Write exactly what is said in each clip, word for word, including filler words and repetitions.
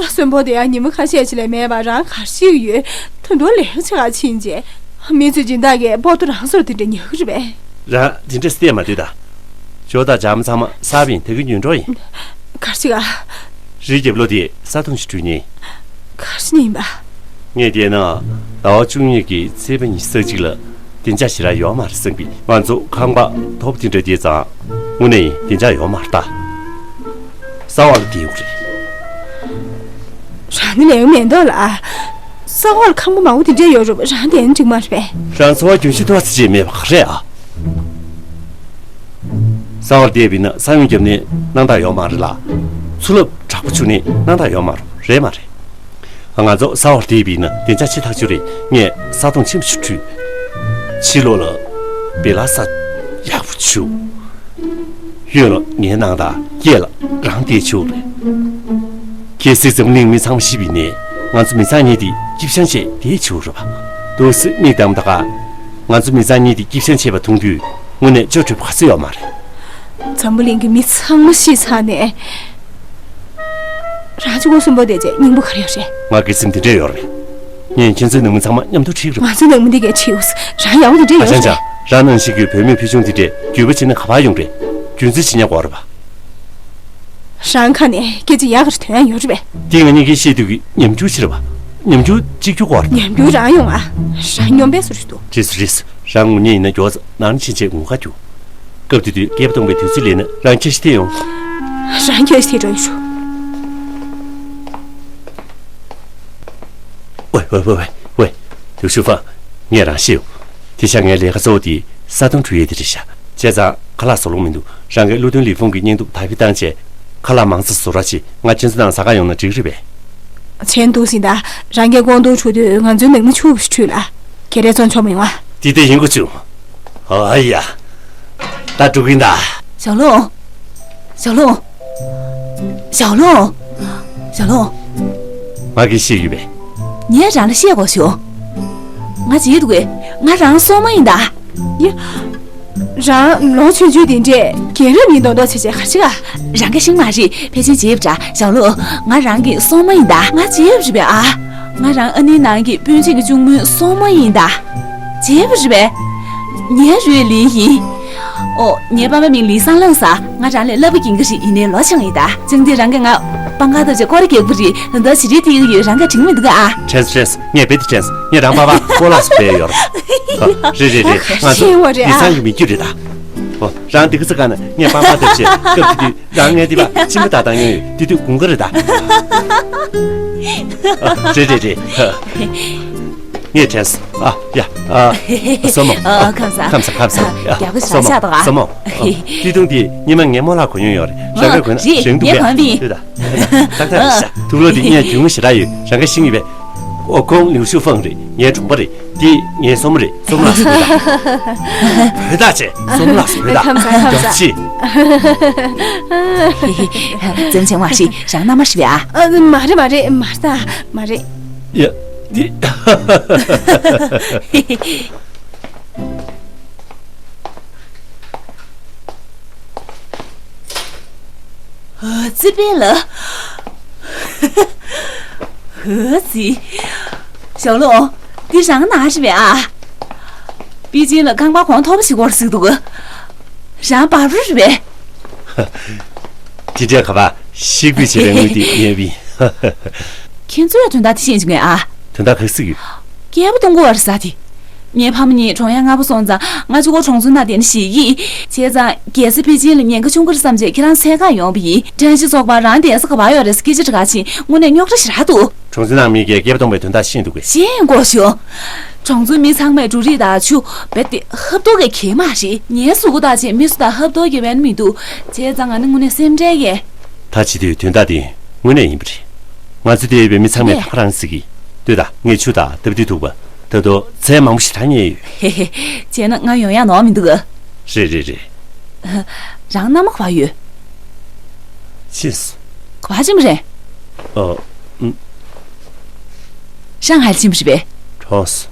གསོན་པོ་དེ་ཡང་ཉི་མ་ཁ་ཤས་ཅིག་ལས་མེད་པ་རང་གར་ཤི་གི་ཡོད། དུད་འགྲོ་ལས་ཆེ་བ་ཕྱིན་རྗེས། མི་ཚོས་སྦྱིན་བདག་གིས་པོ་ཏོ་རང་སོར་དེ་འདྲ་ཉོ་གི་རེད་པས། རང་དེ་འདྲ་བལྟས་མ་སྡོད་ད། ཇོ་དང་འཇམ་ཚང་མ་གསར་པ་ཡིན། ད་གིན་ཉོས་འགྲོ་ཡིན། གར་ཤི་ག་རིའི་རྒྱབ་ལོགས་དེ་ས་དོང་ཞིག་བྲུས་ཉེ། གར་ཤི་ཉེ་ཡིན་པ། ངས་བལྟས་ན་ཟླ་བ་བཅུ་གཉིས་ཀྱི་ཚེས་པ་ཉི་ཤུ་རྩ་གཅིག་ལ་བདེ་འཇགས་ཞེ་དྲག་ཡོད་མ་རེད་བསམ་གི། ང་ཚོ་ཁང་པ་མཐོ་པོ་དེ་འདྲ་དེ་ཙང་དངོས་གནས་བདེ་འཇགས་ཡོད་མ་རེད་ད། ས་འོག་ལ་བསྡད་ཡོད་རེད། རང་ནི་ལས་མེད་མདོག་ལ། ས་འོག་ལ་ཁང་པ་མང་པོ་དེ་འདྲ་ཡོད་རུང་རང་བསྡད་ན་འགྲིག་མ་རེད་པས། རང་འཚོ་བ་རྒྱུན་ཞིག་ཐོག་ཚེ་ཅིག་མེད་པ་ག་རེད་ཨ། ས་འོག་ལ་བསྡད་པ་ཡིན་ན་ས་ཡོམ་བརྒྱབ་ནས་སྣང་དག་ཡོད་མ་རེད་ལ། མཚོ་རླབས་དྲག་པོ་འཕྱུར་ནས་སྣང་དག་ཡོད་མ་རེད། རེད་མ་རེད། ང་ཚོ་ས་འོག་ལ་བསྡད་པ་ཡིན་ན་བདེ་འཇགས་ཆེ་ཐག་ཆོད་རེད། ངས་ས་དོང་ཆེན་པོ་ཞིག་བྲུས། ཕྱི་ལོགས་ལ་བེ་ལ་ས་ཡག་པོ་བྱུགས། གཡོན་ལ་ངའི་སྣང་དག་སྐེད་ལ་རང་བསྡད་ཆོག་རེད། གལ་སྲིད་འཛམ་བུ་གླིང་མི་ཚང་མ་ཤི་བ་ཡིན་ན་ང་ཚོ་མི་ཚང་གཉིས་དེ་སྐྱིད་ཤང་བྱས་བསྡད་ཆོག་རེད་པ། འདུག་སེ་མིག་བསྡམས་ད་ག་ང་ཚོ་མི་ཚང་གཉིས་དེ་སྐྱིད་ཤང་བྱས་པ་མཐོང་དུས་དངོས་གནས་ཅོ་འདྲ་པོ་ག་ཚོད་ཡོད་མ་རེད། འཛམ་བུ་གླིང་གི་མི་ཚང་མ་ཤི་ཚར་ནས། རང་གཅིག་པོ་གསོན་པོ་བསྡད་བྱས་སྙིང་པོ་ག་རེ་ཡོད་རེད། ང་གི་སེམས་དེ་འདྲས་ཡོད་རེད། ངས་ཁྱེད་ཚོའི་ནང་མི་ཚང་མ་མཉམ་དུ་ཁྲིད་རེད། ང་ཚོའི་ནང་མི་འདི་གས་ཁྲིད་འོས། རང་ཡག་པོ་དེ་འདྲས་ཨ་ཡོད་ཅང་རེད། ཅང་། རང་ནང་བཞིན་གྱི་བུད་མེད་ཕུལ་བྱུང་དེ་འདྲས་རྒྱུད་པ་བྱས་ན་ག་པར་ཡོང་རེད། རྒྱུན་འཛིན་བྱེད་ཉག་གོ་རེད་པ། རང་ཁ་ནས་སྐད་ཆ་ཡག་གི་དོན་ཡང་ཡོད་རེད་པས། དེ་ང་གཉིས་ཀྱིས་བཤད་དུས་ཀྱི་ཉམས་འགྱུར་ཕྱིར་བ། ཉམས་འགྱུར་གཅིག་འགྱུར་གོ་རེད། ཉམས་འགྱུར་རང་ཡོང་ཨ། རང་སྙོམས་པའི་སུ་རེད་འདུག་རེད་སོ་རེད་སོ། རང་ངུ་ཉེན་ཡིན་ན་མགྱོགས་ཙམ་ནང་ཕྱིན་བྱས་ངུ་ཁ་རྒྱུག་སྐབས་དེ་དུས་སྐེད་པ་གཏོང་པའི་དུས་ཚོད་སླེབས་ན་རང་ཁྱེར་ཤི་ཐེ་ཡོང་། རང་ཁྱེར་ཤི་ཐེ་འགྲོ་ཡོང་ཤོག་ཝེ་ཝེ་ཝེ་ཝེ་ཝེ། ལིའུ་ཞུ་ཧྥང་། ངས་རང་ཤེས་ཡོང་། དེ་ཤ་ངའི་ལས་ཀ་གཙོ་བོ་དེ་ས་དོང་བྲུས་ཡས་དེ་རེད་ཤག་བྱས་ཙང་ཁ་ལག་བཟོ་ལོང་མི་འདུག་རང་གི་བློ་མཐུན་ལི་ཧྥུང་གི་བརྙན་ཐུང་དག་ཕྱིར་བཏང་བྱས་ཁ་ལག་མང་ཙམ་བཟོ་རོགས་བྱེད། ང་ཁྱེད་ཚོ་དང་ཟ་ཁང་ཡོང་ན་འགྲིག་རེད་པས། བྱས་འདུག་ཟིན་ད། རང་གི་ཀོང་ཏུང་ཆུ་དུས་ང་ཚོའི་ནང་མི་ཆུ་བཞི་ཁྲུས་ལ། ཁྱེད་རས་ཚོང་ཆོག་མི་ཡོང་ཨ། དེ་དེ་ཡིན་དགོས་བྱུང་། ཨ་ཡ། ད་འགྲོ་གིན་ད། ཞའོ་ལུང་། ཞའོ་ལུང་། ཞའོ་ལུང་། ཞའོ་ལུང་། ང་གིས་ཤེས་ཡོད་པས། ངས་རང་ལ་བཤད་དགོས་བྱུང་། ང་བརྗེད་འདུག་གས། ང་རང་སྲུང་མ་ཡིན་ད། ཡ། རང་ལོ་ཆུང་ཆུང་དེ་འདྲས་རྒན་རབས་ཡིན་མདོག་མདོག་བྱས་བྱས་ག་རེ་བྱེད་ག་རང་གིས་ཤེས་མ་རེད། ཕལ་ཆེར་བརྗེད་པ་འདྲ། ཞའོ་ལུང་། ང་རང་གི་སྲུང་མ་ཡིན་ད། ང་བརྗེད་པ་རེད་པས་ཨ། ང་རང་ཨ་ནེའི་ནང་གི་སྤུན་མཆེད་ཀྱི་གཅུང་མོའི་སྲུང་མ་ཡིན་ད། བརྗེད་པ་རེད་པས། ངའི་རུས་ལི་ཡིན། ཨོ། ངའི་པ་ཕ་མིང་ལི་སང་ལངས་ས། ང་རང་ལས་སླ་པོ་གྱིན་གྱི་རེད། ཡིན་ནའི་ལོ་ཆུང་ཡིན་ད། ཅང་དེ་རང་གིས་ང་པང་ཁ་ཐོབ་བྱས་སྐོར་རྒྱག་པ་རེད། ད་ལྟ་ཞི་རིལ་ཐིག་ཡོད། རང་ག་དྲན་མི་འདུག་ག་ཨ། དྲན་སོང་དྲན་སོང་། ངས་རྦད་དེ་དྲན་སོང་། ངས་རང་པ་ཕར་སྐོར་ལ་སོང་བསྡད་ཡོད་རེད། ཨ། རེད་རེད་རེད། ང་ཚོ་ཤེས་པ་རེད་ཨ། ལི་སང་གི་མི་རྒྱུད་རེད་ད། ཨོ། རང་འདི་ག་ས་ག་ན་ངས་པང་ཁ་ཐོབ་བྱས་སྐབས་དེ་དུས་རང་ངའི་འདི་པ་གཅིན་པ་ད་བཏང་མྱོང་ཡོད། དེ་དུས་དགུན་ཁ་རེད་ད། ཨ། རེད་རེད་རེད། ངས་དྲན་སོང་། ཨ། ཡ། ཨ། སྲུ་མོ། ཨ། ཁམས་བཟང་། ཁམས་བཟང་། ཁམས་བཟང་། ཨ། ཡ། རྒྱགས་པ་སྲུ་མོ། བཞག་བཞག་དང་། སྲུ་མོ། ཨ། དེ་དུས་དེ་ཉི་མ་ངའི་རྨོ་ལགས་གོན་མྱོང་ཡོད་རེད། རང་ག་གོན་ན་རེད། རིང་འདུག་ངས་གས་གོན་པ་ཡིན། ལྟོས་དང་། ཏག་ཏག་རེད་ཤག་དུག་ལོག་དེ་ངས་རྒྱུས་མངའ་ཞེ་དྲག་ཡོད། རང་ག་ཤེས་ཀྱི་ཡོད་པས། ཨོ། ཁོང་ལིའུ་ཞུ་ཧྥང་རེད། ངའི་གྲོགས་པོ་རེད། དེ་ངའི་སྲུ་མོ་རེད། སྲུ་མོ་ལགས་སུ་བོས་དང་། བོས་དང་བྱས། སྲུ་མོ་ལགས་སུ་བོས་དང་། ཁམས་བཟང་། ཁམས་བཟང་། ཡག་པོ་བྱེད། ཙན་ཆེན་མ་ཤི། རང་མནའ་མ་ཤི་བས་ཨ། ཨ། མ་རེད་མ་རེད། མ་རེད་ད། མ་རེད། ཡ། འདི། ཨ་ཙི། པེ་ལ། ཨ་ཙི། ཞའོ་ལུང་། འདི་རང་ནང་རེད་པས་ཨ། པེ་ཅིན་ལ་ཁང་པ་གོང་མཐོ་པོ་ཞིག་དགོས་རེད་ཟེར་འདུག་རང་བར་རུ་རེད་པས། དེ་འདྲའི་ཁ་པར་ཤིག་པི་བྱེད་པའི་དངུལ་དེ་ཉོས་པ་ཡིན། ཁྱེད་ཚོས་དོན་དག་དེ་ཤེས་བྱུང་ངས་ཨ། དོན་དག་ག་རེ་ཟེར་གྱི་ཡོད། སྐྱེས་པ་གཏོང་གི་ཡོད་རེད་ཟེར་དེ། ངའི་ཕ་མ་གཉིས་གྲོངས་ཡ་སྔ་པོ་སོང་ཙང་ང་གཅིག་པོ་གྲོང་ཚོའི་ནང་བསྡད་ན་ཞེད་ཀྱི། བྱས་ཙང་རྒྱལ་ས་པེ་ཅིན་ལ་ཉེན་ཁ་ཆུང་ཀུ་རེད་བསམ་བྱས་ཁྱེད་རང་འཚོལ་ག་ཡོང་བ་ཡིན། ཀྲན་ཤི་ཚོགས་པ་རང་བསྡད་ས་ག་པར་ཡོད་རེད་ཟེར་སྐད་ཆ་དྲི་ག་ཕྱིན། དངོས་གནས་རྙོག་དྲ་ཞེ་དྲག་འདུག་གྲོང་ཚོའི་ནང་མི་གིས་སྐྱེས་པ་གཏོང་པའི་དོན་དག་ཤེས་འདུག་གས། ཤེས་ཡོང་གོ་ཞུ། གྲོང་ཚོའི་མི་ཚང་མས་འབྲུ་རིགས་དང་ཆུ་རྦད་དེ་ཧབ་ཐོབ་གས་གྱོན་མ་རེད། ངའི་གཟུགས་པོ་ལྟ་བྱས་མི་སུ་དང་ཧབ་ཐོབ་གྱོན་མཁན་མི་འདུག་བྱས་ཙང་ང་ནི་དངོས་གནས་སེམས་ཁྲལ་གས། ད་བྱེད་དུས་དོན་དག་དེ་དངོས་གནས་ཡིན་པ་རེད། ང་ཚོ་འདིར་ཡོད་པའི་མི་ཚང་མས་ད་ག་རང་ཟེར་གི། ལྟོས་དང་། ངས་ཆུ་དང་སྟབས་བདེ་ཐུག་པ་ད་དུང་ཚལ་མང་པོ་ཞིག་ད་རྙེད་ཡོད། ཧེ་ཧེ། བྱས་ན་ང་ཡོང་ཡག་ནོར་མི་འདུག་ག་རེད་རེད་རེད། རང་མནའ་མ་ག་པར་ཡོད། ཕྱིན་སོང་། ག་པར་ཕྱིན་པ་རེད། ཨ། ཨུམ། ཧྲང་ཧའེ་ལ་ཕྱིན་པ་རེད་པས། གྲོངས་སོང་།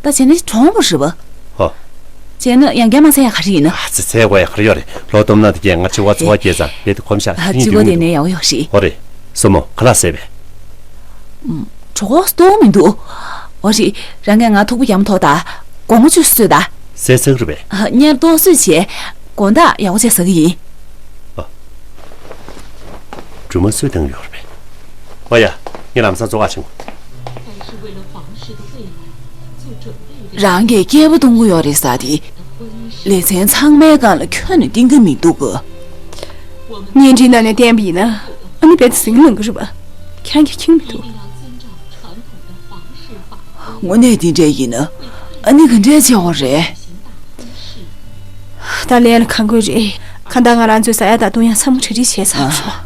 ད་བྱས་ན་གྲོངས་པ་རེད་པ། ཧོ། བྱས་ན་ཡང་བསྐྱར་མ་འཚོལ་ཡག་ག་རེ་ཡིན་ན། ཨ་ཙི། འཚོལ་དགོས་ཡག་ག་རེ་ཡོད་རེད། ལོ་སྟོང་ནང་དེ་གས་ང་ཕྱུ་པ་འཚོ་བ་སྐྱེལ་ཙང་རྦད་དེ་གོམས་ཤག་ཨ། ཕྱུ་པ་དེ་ནས་ཡག་པོ་ཡོད་རེད། ཧོ་རེད། སྲུ་མོ་ཁ་ལག་ཟས་པས། གྲོད་ཁོག་ལྟོགས་མི་འདུག་འོ་རེད། རང་གིས་ང་ཐུག་པ་རྒྱ་མ་ཐོག་དང་སྒོང་ང་ཆུ་གསོལ་དང་། ཟས་ཟ་གི་རེད་པས། ཨ། ངས་ལྟོགས་བཟོས་བྱས། དགོང་དག་ཡག་པོ་བྱས་ཟ་གི་ཡིན། ཨ། སྦྲུམ་མ་གསོས་བཏང་ཡོད་རེད་པས། ཨོ་ཡ། ངས་ལམ་སང་བཙོ་ག་ཕྱིན། རང་གིས་སྐྱེས་པ་གཏོང་གི་ཡོད་རེད་ཟེར་དེ། ལེ་ཚན་ཚང་མའི་སྒང་ལ་ཁྱོན་ནས་བསྟན་གི་མི་འདུག་ག་བརྙན་འཕྲིན་ནང་ནས་བསྟན་པ་ཡིན་ན། ཨ་ནི་རྦད་དེ་ཟིང་ལངས་གི་རེད་པ། ཁྱེད་རང་གིས་མཁྱེན་མི་འདུག་དངོས་གནས་འདི་འདྲ་ཡིན་ན། ཨ་ནི་ག་འདྲས་བྱེད་དགོས་རེད། ད་ལན་ལ་གང་དགོས་རེད། གང་ལྟར་ང་རང་ཚོའི་ཟ་ཡ་དང་བཏུང་ཡ་ཚང་མ་གྲ་སྒྲིག་བྱས་ཚར་བྱུང་།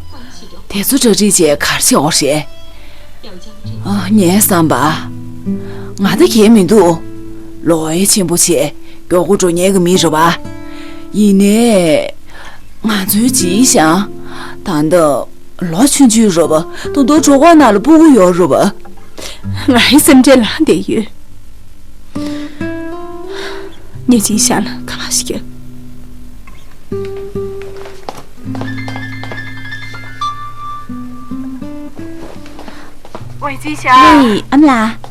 དེ་ཚོ་གྲ་སྒྲིག་བྱས་ག་རེ་བྱེད་དགོས་རེད། ཨ། ངའི་བསམ་པ། ང་ད་གལ་མི་འདུག་ལོ་ཡ་ཆེན་པོ་བྱས་མགྱོགས་པོ་འགྲོ་མཁན་གྱི་མི་རེད་པ། ཡིན་ནའི། ང་ཚོའི་ཇི་ཞང་། ད་ལྟ་ལོ་ཆུང་ཆུང་རེད་པ། ད་དུང་གྲོད་ཁོག་ནང་ལ་ཕྲུ་གུ་ཡོད་རེད་པ། ང་ཡི་སེམས་ཁྲལ་ལངས་བསྡད་ཡོད། ངས་ཇི་ཞང་ལ་ཁ་པར་ཞིག་བརྒྱབ། ཝེ་ཅི་ཤ། ཝེ། ཨ་མ་ལགས།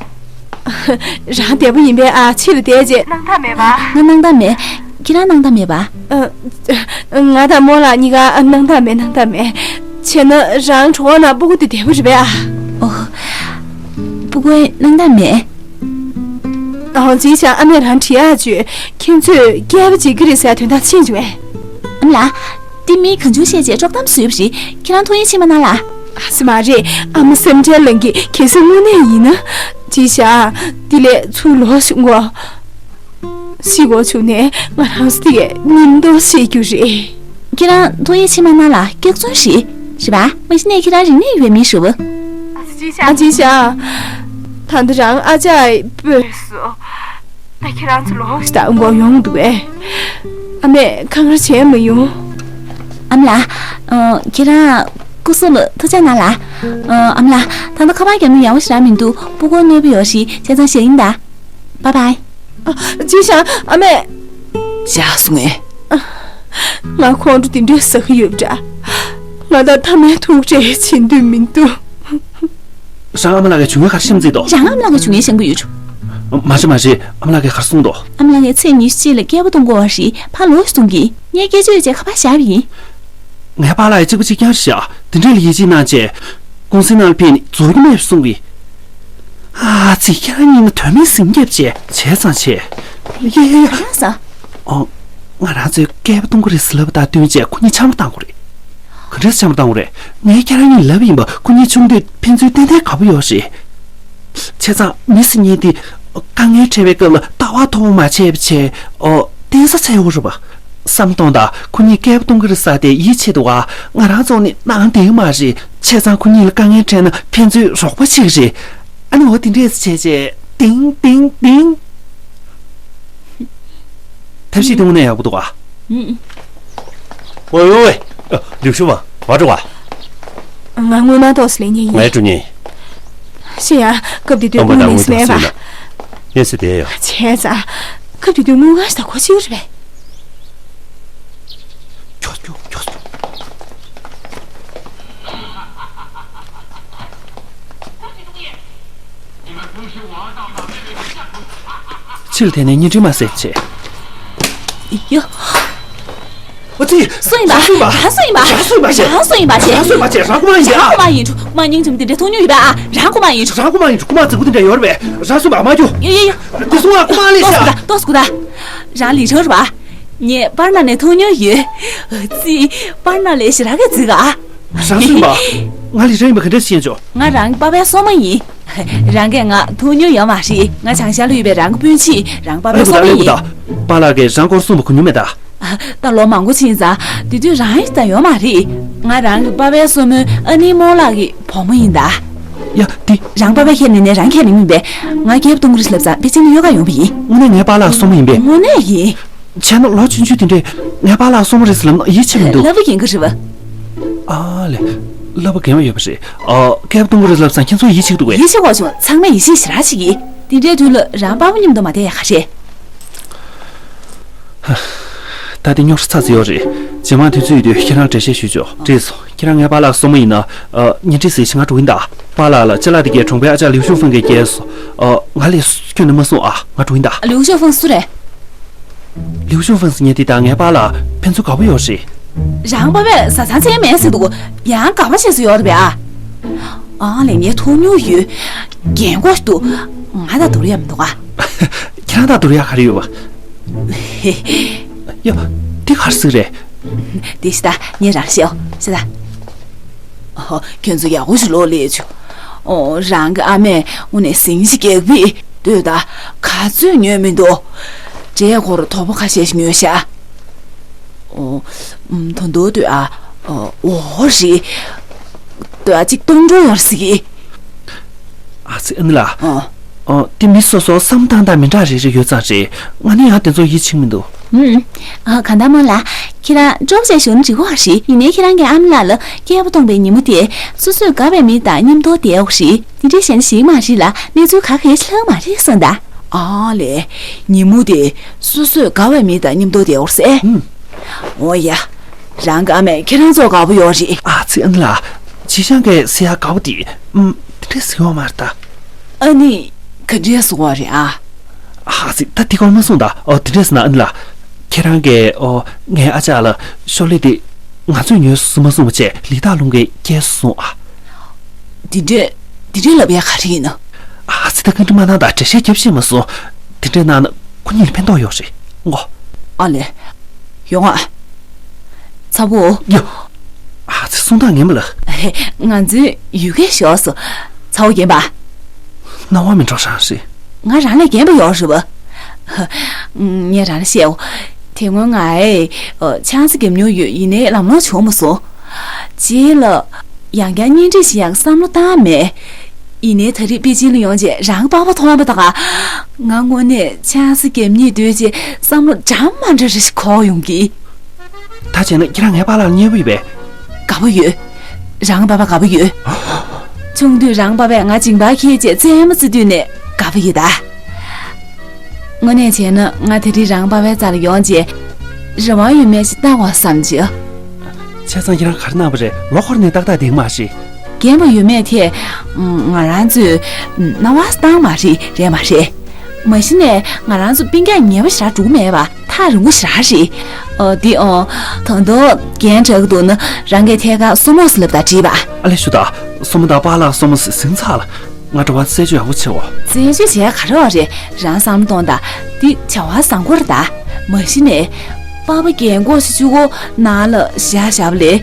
རང་བདེ་པོ་ཡིན་པས་ཨ། ཕྱི་ལ་བསྡད་རྗེས་སྣང་དག་མེད་པ། ང་སྣང་དག་མེད། ཁྱེད་རང་སྣང་དག་མེད་པ། ཨ། ང་དང་རྨོ་ལགས་གཉིས་ཀ་སྣང་དག་མེད། སྣང་དག་མེད། བྱས་ན་རང་གྲོད་ཁོག་ནང་ཕྲུ་གུ་དེ་བདེ་པོ་རེད་པས་ཨ། ཨོ། ཕྲུ་གུ་སྣང་དག་མེད། ཨོ། ཅི་ཞང་ཨ་མས་རང་དྲི་ཡག་བྱོས། ཁྱེད་ཚོས་སྐྱེས་པ་བྱེད་ཀྱི་རེད་ཟེར་དོན་དག་ཤེས་བྱུང་བས། ཨ་མ་ལགས། འདི་མིས་གང་བྱུང་བཤད་བྱས་དཀྲོག་གཏམ་བཟོས་པ་རེད། ཁྱེད་རང་ཐུགས་ཡིད་ཆེས་མ་གནང་ལགས། ཨ་ཙི་མ་རེད། ཨ་མ་སེམས་ཁྲལ་ལངས་ཀྱི། གལ་སྲིད་དངོས་གནས་ཡིན་ན། ཅི་ཞང་། འདི་ལས་ཚུར་ལོག་ཤོག་གོ། ཤི་དགོས་བྱུང་ན་ང་རང་ཚོ་དེ་གས་མཉམ་དུ་ཤི་རྒྱུ་རེད། ཁྱེད་རང་ཐུགས་ཡིད་ཆེས་མ་གནང་ལགས། སྐྱག་རྫུན་རེད། རེད་པ། མ་གཞི་ནས་ཁྱེད་རང་རིག་གནས་ཡོད་མི་རེད་པ། ཨ་ཙི་ཅི་ཞང་། ཨ་ཅི་ཞང་། ད་ལྟ་རང་ཨ་ཅག་གིས་སྤོས་སོང་། ད་ཁྱེད་རང་ཚོ་ལོག་ཤིག་དང་། མགོ་ཡོང་འདུག་པས། ཨ་མས་ཁ་ངར་བྱས་མ་ཡོང་། ཨ་མ་ལགས། ཨ། ཁྱེད་རང་སྐུ་གཟུགས་ལ་ཐུགས་ཅག་གནང་ལགས། ཨ། ཨ་མ་ལགས། ད་ལྟ་ཁ་པར་རྒྱབ་ན་ཡག་པོ་ཞེ་དྲག་མི་འདུག་ཕྲུ་གུ་གནོད་པ་ཡོད་རེད། བྱས་ཙང་བཞག་ཡིན་ད། བཱའི་བཱའི། ཨ། ཅི་ཞང་། ཨ་མས། བཞག་སོང་ངས། ང་ཁོང་ཁྲོ་དེ་འདྲས་ཟ་གི་ཡོད་པ་འདྲ། ང་ད་མཐའ་མའི་ཐུག་འཕྲད་བྱེད་འདོད་མི་འདུག་རང་ཨ་མ་ལགས་ཀྱིས་བྱུང་ཡ་ག་རེ་བཤད་ཙིག་དོ། རང་ཨ་མ་ལགས་ཀྱིས་བྱུང་ཡ་བཤད་ཀྱི་ཡོད་ཆུ། མ་རེད་མ་རེད། ཨ་མ་ལགས་ཀྱིས་ག་རེ་གསུངས་དོ། ཨ་མ་ལགས་ཀྱིས་ཚེས་ཉི་ཤུ་གཅིག་ལ་སྐྱེས་པ་གཏོང་དགོས་པ་རེད། ཕར་ལོག་ཤིག་གསུང་གི། ངས་སྐད་ཆ་ཡོད་ཅེས་ཁ་པར་བཞག་པ་ཡིན། ངའི་པཱ་ལགས་ཀྱིས་གཅིག་པ་གཅིག་རྐྱང་བཞག་དེ་འདྲས་ལ་ཡིད་ཆེས་གནང་བྱས། ཀུང་སི་ནང་ལ་ཕེབས་ནས་རྫོགས་རྒྱུ་མེད་པ་གསུང་གི། ཨ་ཙི། ཁྱེད་རང་གཉིས་ནི་དོན་མེད་ཟིང་རྒྱབ་བྱས་བྱས་ཙང་བྱས། ཡ་ཡ་ཡ། ག་རེ་ཟ། ཨོ། ང་རང་ཚོས་སྐལ་བ་གཏོང་གི་རེད་ཟེར་ལབ་པ་དང་བསྟུན་བྱས་ཁོ་གཉིས་འཆམ་པོ་བཏང་དགོས་རེད། ག་འདྲས་འཆམ་པོ་བཏང་དགོས་རེད། ངས་ཁྱེད་རང་གཉིས་ལབ་པ་ཡིན་པ། ཁོ་གཉིས་ཆུང་དུས་ཕན་ཚུན་ཏན་ཏན་དགའ་པོ་ཡོད་རེད། བྱས་ཙང་མི་ཟེར་མཁན་དེ་དཀའ་ངལ་འཕྲད་པའི་སྐབས་ལ་ལྟ་བ་མཐོ་པོ་མ་བྱས་པ་བྱས། ཨོ། བརྟེན་ས་བཙལ་དགོས་རེད་པ། བསམ་བློ་གཏོང་དང་། ཁོ་གཉིས་སྐལ་བ་གཏོང་གི་རེད་ཟེར་དེ་ཡིད་ཆེས་འདུག་ག་ང་རང་ཚོ་ནི་ནང་བསྡད་ཀྱི་མ་རེད། བྱས་ཙང་ཁོ་གཉིས་ལ་དཀའ་ངལ་འཕྲད་ན་ཕན་ཚུན་རོགས་པ་བྱེད་ཀྱི་རེད། ཨ་ནི་འོ་དེ་འདྲས་བྱས་བྱས། ཏིང་ཏིང་ཏིང་། ཐབས་ཤེས་དེ་དངོས་གནས་ཡག་པོ་འདུག་ག་ཨུ། ཝེ་ཝེ་ཝེ། ཨ། ལིའུ་ཧྲི་ཝང་། ང་འགྲོ་ག་ང་སྔོན་མ་ཏོག་ཙམ་ལས་ཉན་ཡིན། ངས་འགྲོ་ཉན་ཡིན། ཤི་ཡ། སྐབས་དེ་དུས། ཨ་མ། ད་དངུལ་ལེན་ས་མེད་པ། ངས་ཟེར་བསྡད་ཡོད། བྱས་ཙང་། སྐབས་དེ་དུས་དངུལ་གང་ཞིག་དང་གོ་ཆོད་རེད་པས། ཁྱོད་ཁྱོད་ཁྱོད་ཁྱོད། ཕྱིར་དེད་ནས་བརྙན་འཕྲིན་མ་བསད་བྱས། ཡོ། ཨ་ཙི། སུ་ཡིན་པ། རང་སུ་ཡིན་པ། རང་སུ་ཡིན་པ། རང་སུ་ཡིན་པ། རང་སུ་ཡིན་པ་བྱས། རང་རྐུ་མ་ཡིན་པ། རང་རྐུ་མ་ཡིན། རྐུ་མ་སྙིང་རྗེ་མོ་དེ་འདྲའི་མཐོང་མྱོང་ཡོད་པ། ཨ། རང་རྐུ་མ་ཡིན། རང་རྐུ་མ་ཡིན། རྐུ་མ་རྫིག་པོ་དེ་འདྲ་ཡོད་རེད་པས། རང་སུ་ཡིན་པ་མ་རྒྱུག་ཡོ་ཡོ་ཡོ། དེ་སོང་ང་རྐུ་མ་ལས་ཤག་ཏོག་ཙམ་སྒུག་ད། རང་ལི་ཁྲོ་རེད་པ། ངས་པར་ནང་ནས་མཐོང་མྱོང་ཡོད། ཨ་ཙི། པར་ནང་ལས་ཞེ་དྲག་གི་རྫིག་ག་རང་སུ་ཡིན་པ། ང་ལི་ཁྲོ་ཡིན་པ་ག་འདྲས་ཤེས་བྱུང་། ང་རང་གི་པ་ཕའི་སྲུ་མོ་ཡིན། རང་གིས་ང་མཐོང་མྱོང་ཡོད་མ་རེད། ང་བྱང་ཤར་ལ་ཡོད་པའི་རང་གི་སྤུན་མཆེད། རང་གི་པ་ཕའི་སྲུ་མོ་ཡིན། པཱ་ལགས་ཀྱིས་རང་སྐོར་གསུངས་པ་གོ་མྱོང་མེད་ད། ད་ལོ་མང་པོ་ཕྱིན་ཙང་། དེ་དུས་རང་ཡིན་ད་ཡོད་མ་རེད། ང་རང་གི་པ་ཕའི་སྲུ་མོའི་ཨ་ནེ་རྨོ་ལགས་ཀྱི་བུ་མོ་ཡིན་ད། ཡ། དེ། རང་པ་ཕ་ཁས་ལེན་ནས་རང་ཁས་ལེན་མིན་པས། ང་སྐྱེས་པ་གཏོང་གི་རེད་ལབ་ཙང་ཕལ་ཆེར་ནི་གཡོལ་ག་ཡོང་པ་ཡིན། དངོས་གནས་ངའི་པཱ་ལགས་སྲུ་མོ་ཡིན་པས། དངོས་གནས་ཡིན། བྱས་ན་ལོ་ཆུང་ཆུང་དེ་འདྲས་ངའི་པཱ་ལགས་སྲུ་མོ་རེད་ཟེར་ལབ་ན་ཡིད་ཆེས་མི་འདུག་ལབ་པ་ཡིན་གྱི་རེད་པ། ཨ་ལས། ལབ་པ་འགལ་བ་ཡོད་པ་རེད། ཨ། སྐྱེས་པ་གཏོང་གི་རེད་ལབ་ཙང་ཁྱེད་ཚོ་ཡིད་ཆེས་འདུག་གས། ཡིད་ཆེས་དགོས་བྱུང་། ཚང་མས་ཡིད་ཆེས་ཞེ་དྲག་བྱེད་ཀྱི། དེ་འདྲའི་དུས་ལ་རང་པ་ཕ་མཉམ་དུ་མ་བསྡད་ཡག་ག་རེད། ད་དེ་རྙོག་དྲ་ཚ་ཚ་ཡོད་རེད། རྗེས་མ་དུས་ཚོད་ཡོད་དུས་ཁྱེད་རང་འགྲེལ་བཤད་ཞུས་ཆོག་རེད་སོང་། ཁྱེད་རང་ངའི་པཱ་ལགས་སྲུ་མོ་ཡིན་ན། ཨ། བརྙན་འཕྲིན་ཟིག་ཞིག་ང་འགྲོ་གིན་གདའ། པཱ་ལགས་ལ་ཅ་ལག་དེ་གའི་གྲོང་པའི་ཨ་ཅག་ལིའུ་ཤོ་ཧྥང་གིས་སྐྱེལ་སོང་། ཨ། ང་ལས་ཁྱོན་ནས་མ་གསུང་ཨ། ང་འགྲོ་ཡིན་ད། ལིའུ་ཤོ་ཧྥང་སུ་རེད། ལིའུ་ཤོ་ཧྥང་ཟེར་མཁན་དེ་དང་ངའི་པཱ་ལགས་ཕན་ཚུན་དགའ་པོ་ཡོད་རེད། རང་པ་ཕས་བཟའ་ཚང་བཙལ་མེད་ཟེར་འདུག་ཡང་དགའ་པོ་བྱེད་སྲོལ་ཡོད་རེད་པས་ཨ། ཨང་ལས་ངའི་ཐོག་ཉོ་ཡོད། རྒན་གོག་ཞིག་འདུག་ང་དང་བསྡུར་ཡ་མི་འདུག་ཨ། ཁྱེད་རང་དང་བསྡུར་ཡ་ག་རེ་ཡོད་པ། ཡ། དེ་ག་རེ་ཟེར་རེད། དེ་ཤི་ད་ངས་རང་ཤེས་ཨོ་ཤི་ད། ཨོ། ཁྱོད་ཚོ་ཡག་པོ་ཞིག་ལོག་སླེབས་བྱུང་། ཨོ། རང་གི་ཨ་མས་དངོས་གནས་ཟིང་ཞིག་རྒྱག་པས་ལྟོས་ད། ག་ཚོད་ཉོས་མི་འདུག་འབྲས་སྐོར་དོ་པོ་ཁ་ཤས་ཤིག་ཉོས་ཤག་ཨོ། ད་དུང་ལྟོས་ཨ། ཨོ་རེད། ལྟོས་ཨ་གཅིག་སྟོང་འགྲོ་ཡོད་སྲིད་ཀི། ཨ་ཙི་ཨ་ནི་ལགས། ཨོ། ཨོ། དེ་མི་སོ་སོ་བསམ་སྟངས་དང་མི་འདྲ་རེ་རེ་ཡོད་ཙང་རེད། ང་ནི་ཡང་དེ་ཚོ་ཡིད་ཆེས་མི་འདུག་ཨུམ། ཨ། གང་ལྟར་མོ་ལགས། ཁྱེད་རང་ཅོག་ཙེ་ཞོན་འགྲིག་གོ་རེད། ཡིན་ནའི་ཁྱེད་རང་གི་ཨ་མ་ལགས་ལ་སྐྱེས་པ་སྟོང་པའི་ཉིན་མོ་དེ་སོ་སོས་དགའ་བའི་མི་དང་མཉམ་དུ་བསྡད་འོ་རེད། དེ་འདྲའི་ཞན་ཞིག་མ་རེད་ལ་གནས་ཚུལ་ག་གེ་ལྷག་མ་རེད་གསུངས་ད། ཨ་ལས། ཉིན་མོ་དེ་སོ་སོས་དགའ་བའི་མི་དང་མཉམ་དུ་བསྡད་འོ་ཟེར། ཨུམ། འོ་ཡ། རང་གི་ཨ་མས་ཁྱེད་རང་ཚོ་དགའ་པོ་ཡོད་རེད། ཨ་ཙི་ཨ་ནི་ལགས། ཅི་ཞང་གི་སེ་ཡ་དགའ་པོ་དེ་ཨུམ་དེ་འདྲས་ཟེར་བ་མ་རེད་ད། ཨ་ནི་ག་འདྲས་ཟེར་བ་རེད་ཨ། ཨ་ཙི་ད་དེ་སྐོར་མ་གསུངས་ད། ཨོ་དེ་འདྲས་ཟེར་ན་ཨ་ནི་ལགས། ཁྱེད་རང་གིས་ཨོ་ངའི་ཨ་ཅག་ལ་ཤོག་ལེ་དེ་ང་ཚོས་ཉོས་སོང་མ་གསུངས་པ་བྱས་ལི་ཐང་ལུང་གིས་སྐྱེལ་སོང་ཨ། དེ་འདྲས་དེ་འདྲས་ལབ་ཡ་ག་རེ་ཡིན་ནམ། ཨ་ཙི་ད་བཀའ་འདྲི་མ་གནང་དང་འགྲེལ་བཤད་རྒྱབ་ཤེས་མ་སོང་། དེ་འདྲས་གནང་ན་ཁོ་གཉིས་ལ་ཕན་ཐོགས་ཡོད་རེད་ངོ་། ཨ་ལས། ཡོང་ཨ། ཚ་བོ། ཡོ། ཨ་ཙི་གསུང་སྟངས་ངན་པ་ལ། ང་ཚོའི་ཡུལ་སྐད་ཤོར་སོང་། ཚ་བོ་རྒན་པ། སྣང་བ་མི་འགྲོ་རང་རེད། ང་རང་ལས་རྒན་པ་ཡོད་རེད་པ། ངས་རང་ལ་བཤད་འོ། དེ་སྔོན་ང་ཨེ། ཆང་ས་བརྒྱབ་མྱོང་ཡོད་ཡིན་ནའི་ལམ་ལྷོང་བྱུང་མ་སོང་། རྗེས་ལ། ཡང་བསྐྱར་གཉེན་སྒྲིག་བྱེད་ཡག་བསམ་བློ་བཏང་མེད། ཡིན་ནའི་ད་རེས་པེ་ཅིན་ལ་ཡོང་རྗེས་རང་པགས་པ་མཐོང་བ་དང་། ང་དངོས་གནས་ཆང་ས་བརྒྱབ་སྙིང་འདོད་ཅེས་བསམ་བློ་འདྲ་མ་འདྲ་རེ་ཞིག་འཁོར་ཡོང་གི། ད་བྱས་ན་ཁྱེད་རང་ངའི་པཱ་ལགས་ལ་མཉེས་པོ་ཡོད་པས། དགའ་པོ་ཡོད། རང་པཱ་པ་དགའ་པོ་ཡོད། ཆུང་དུས་རང་པཱ་པས་ང་མཇིང་པར་འཁྱེར་རྗེས་རྩེད་མོ་རྩེ་དུས་ནས་དགའ་པོ་ཡོད་ད། དངོས་གནས་བྱས་ན་ང་དེ་རིང་རང་པཱ་པའི་རྩ་ལ་ཡོང་རྗེས། རེ་བ་ཡོད་མེད་ཞིག་བལྟ་དགོས་བསམ་བྱུང་། བྱས་ཙང་ཁྱེད་རང་ག་རེ་གནང་བ་རེད། ལོ་འཁོར་ནས་ཏག་ཏག་བསྡད་མ་ཤེས། རྒན་པ་ཡོད་མེད་དེ། ང་རང་ཚོས་སྣང་བ་བཏང་མ་རེད་རེད་མ་རེད། མ་གཞི་ནས་ང་རང་ཚོ་སྤུན་ཀྱག་ཉེ་བ་ཞེ་དྲག་འགྲོ་གི་མེད་པ་ཐག་རིང་པོ་ཞེ་དྲག་རེད། ཨ་དེ་ཨ། ད་དུང་རྒན་དྲག་གི་འདུག་ན་རང་གིས་ཐད་ཀར་སོ་མོ་སི་ལབ་དང་བྲིས་པ། ཨ་ལས་ཞུ་དང་། སོ་མོ་དང་པཱ་ལགས་སོ་མོ་སི་ཟིང་ཚགས་ལ། ང་འགྲོ་བ་རྩད་གཅོད་ཡག་པོ་བྱེད་འོ། རྩད་གཅོད་བྱས་ག་རེ་བ་རེད། རང་བསམ་བློ་གཏོང་དང་། འདི་བྱ་བ་བཟང་པོ་རེད་ད། མ་གཞི་ནས། པཱ་པ་རྒན་གོག་ཞིག་གཅིག་པོ་ནང་ལ་བཞག་བཞག་པ་ལས།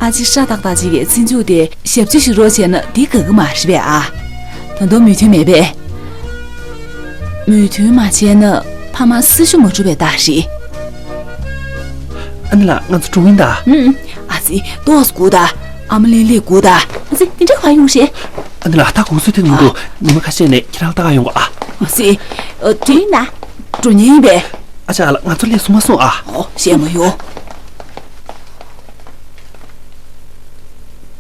ཨ་ཅེ་ཧྲ་ཏག་ཏག་ཅིག་གི་རྩིས་འཇོག་དེ་ཞབས་ཕྱི་ཞུ་རོགས་བྱས་ན་འདི་དགའ་གི་མ་རེད་པས་ཨ། ད་དུང་མོས་མཐུན་མེད་པས། མོས་མཐུན་མ་བྱས་ན་ཕ་མ་སྲི་ཞུ་མ་གྲུབ་པའི་རྟགས་རེད། ཨ་ནི་ལགས་ང་ཚོ་འགྲོ་གི་ཡིན་ད། ཨུམ། ཨ་ཙི་ཏོག་ཙམ་སྒུག་ད། ཨ་མ་ལི་ལི་སྒུག་ད། ཨ་ཙི་དེ་འདྲ་ག་ཡོང་རེད། ཨ་ནི་ལགས་ད་དགོང་ཚོད་ཐེངས་མི་འདུག་ཉི་མ་ཁ་ཤས་ནས་ཁྱེད་རང་ལྟ་ག་ཡོང་གོ་ཨ། ཨ་ཙི། ཨ་དེ་ཡིན་ད། འགྲོ་མཁན་ཡིན་པས། ཨ་ཅག་ལགས་ང་ཚོ་སླེབས་སོང་མ་སོང་ཨ། ཨོ་བཤད་མ་ཡོང་།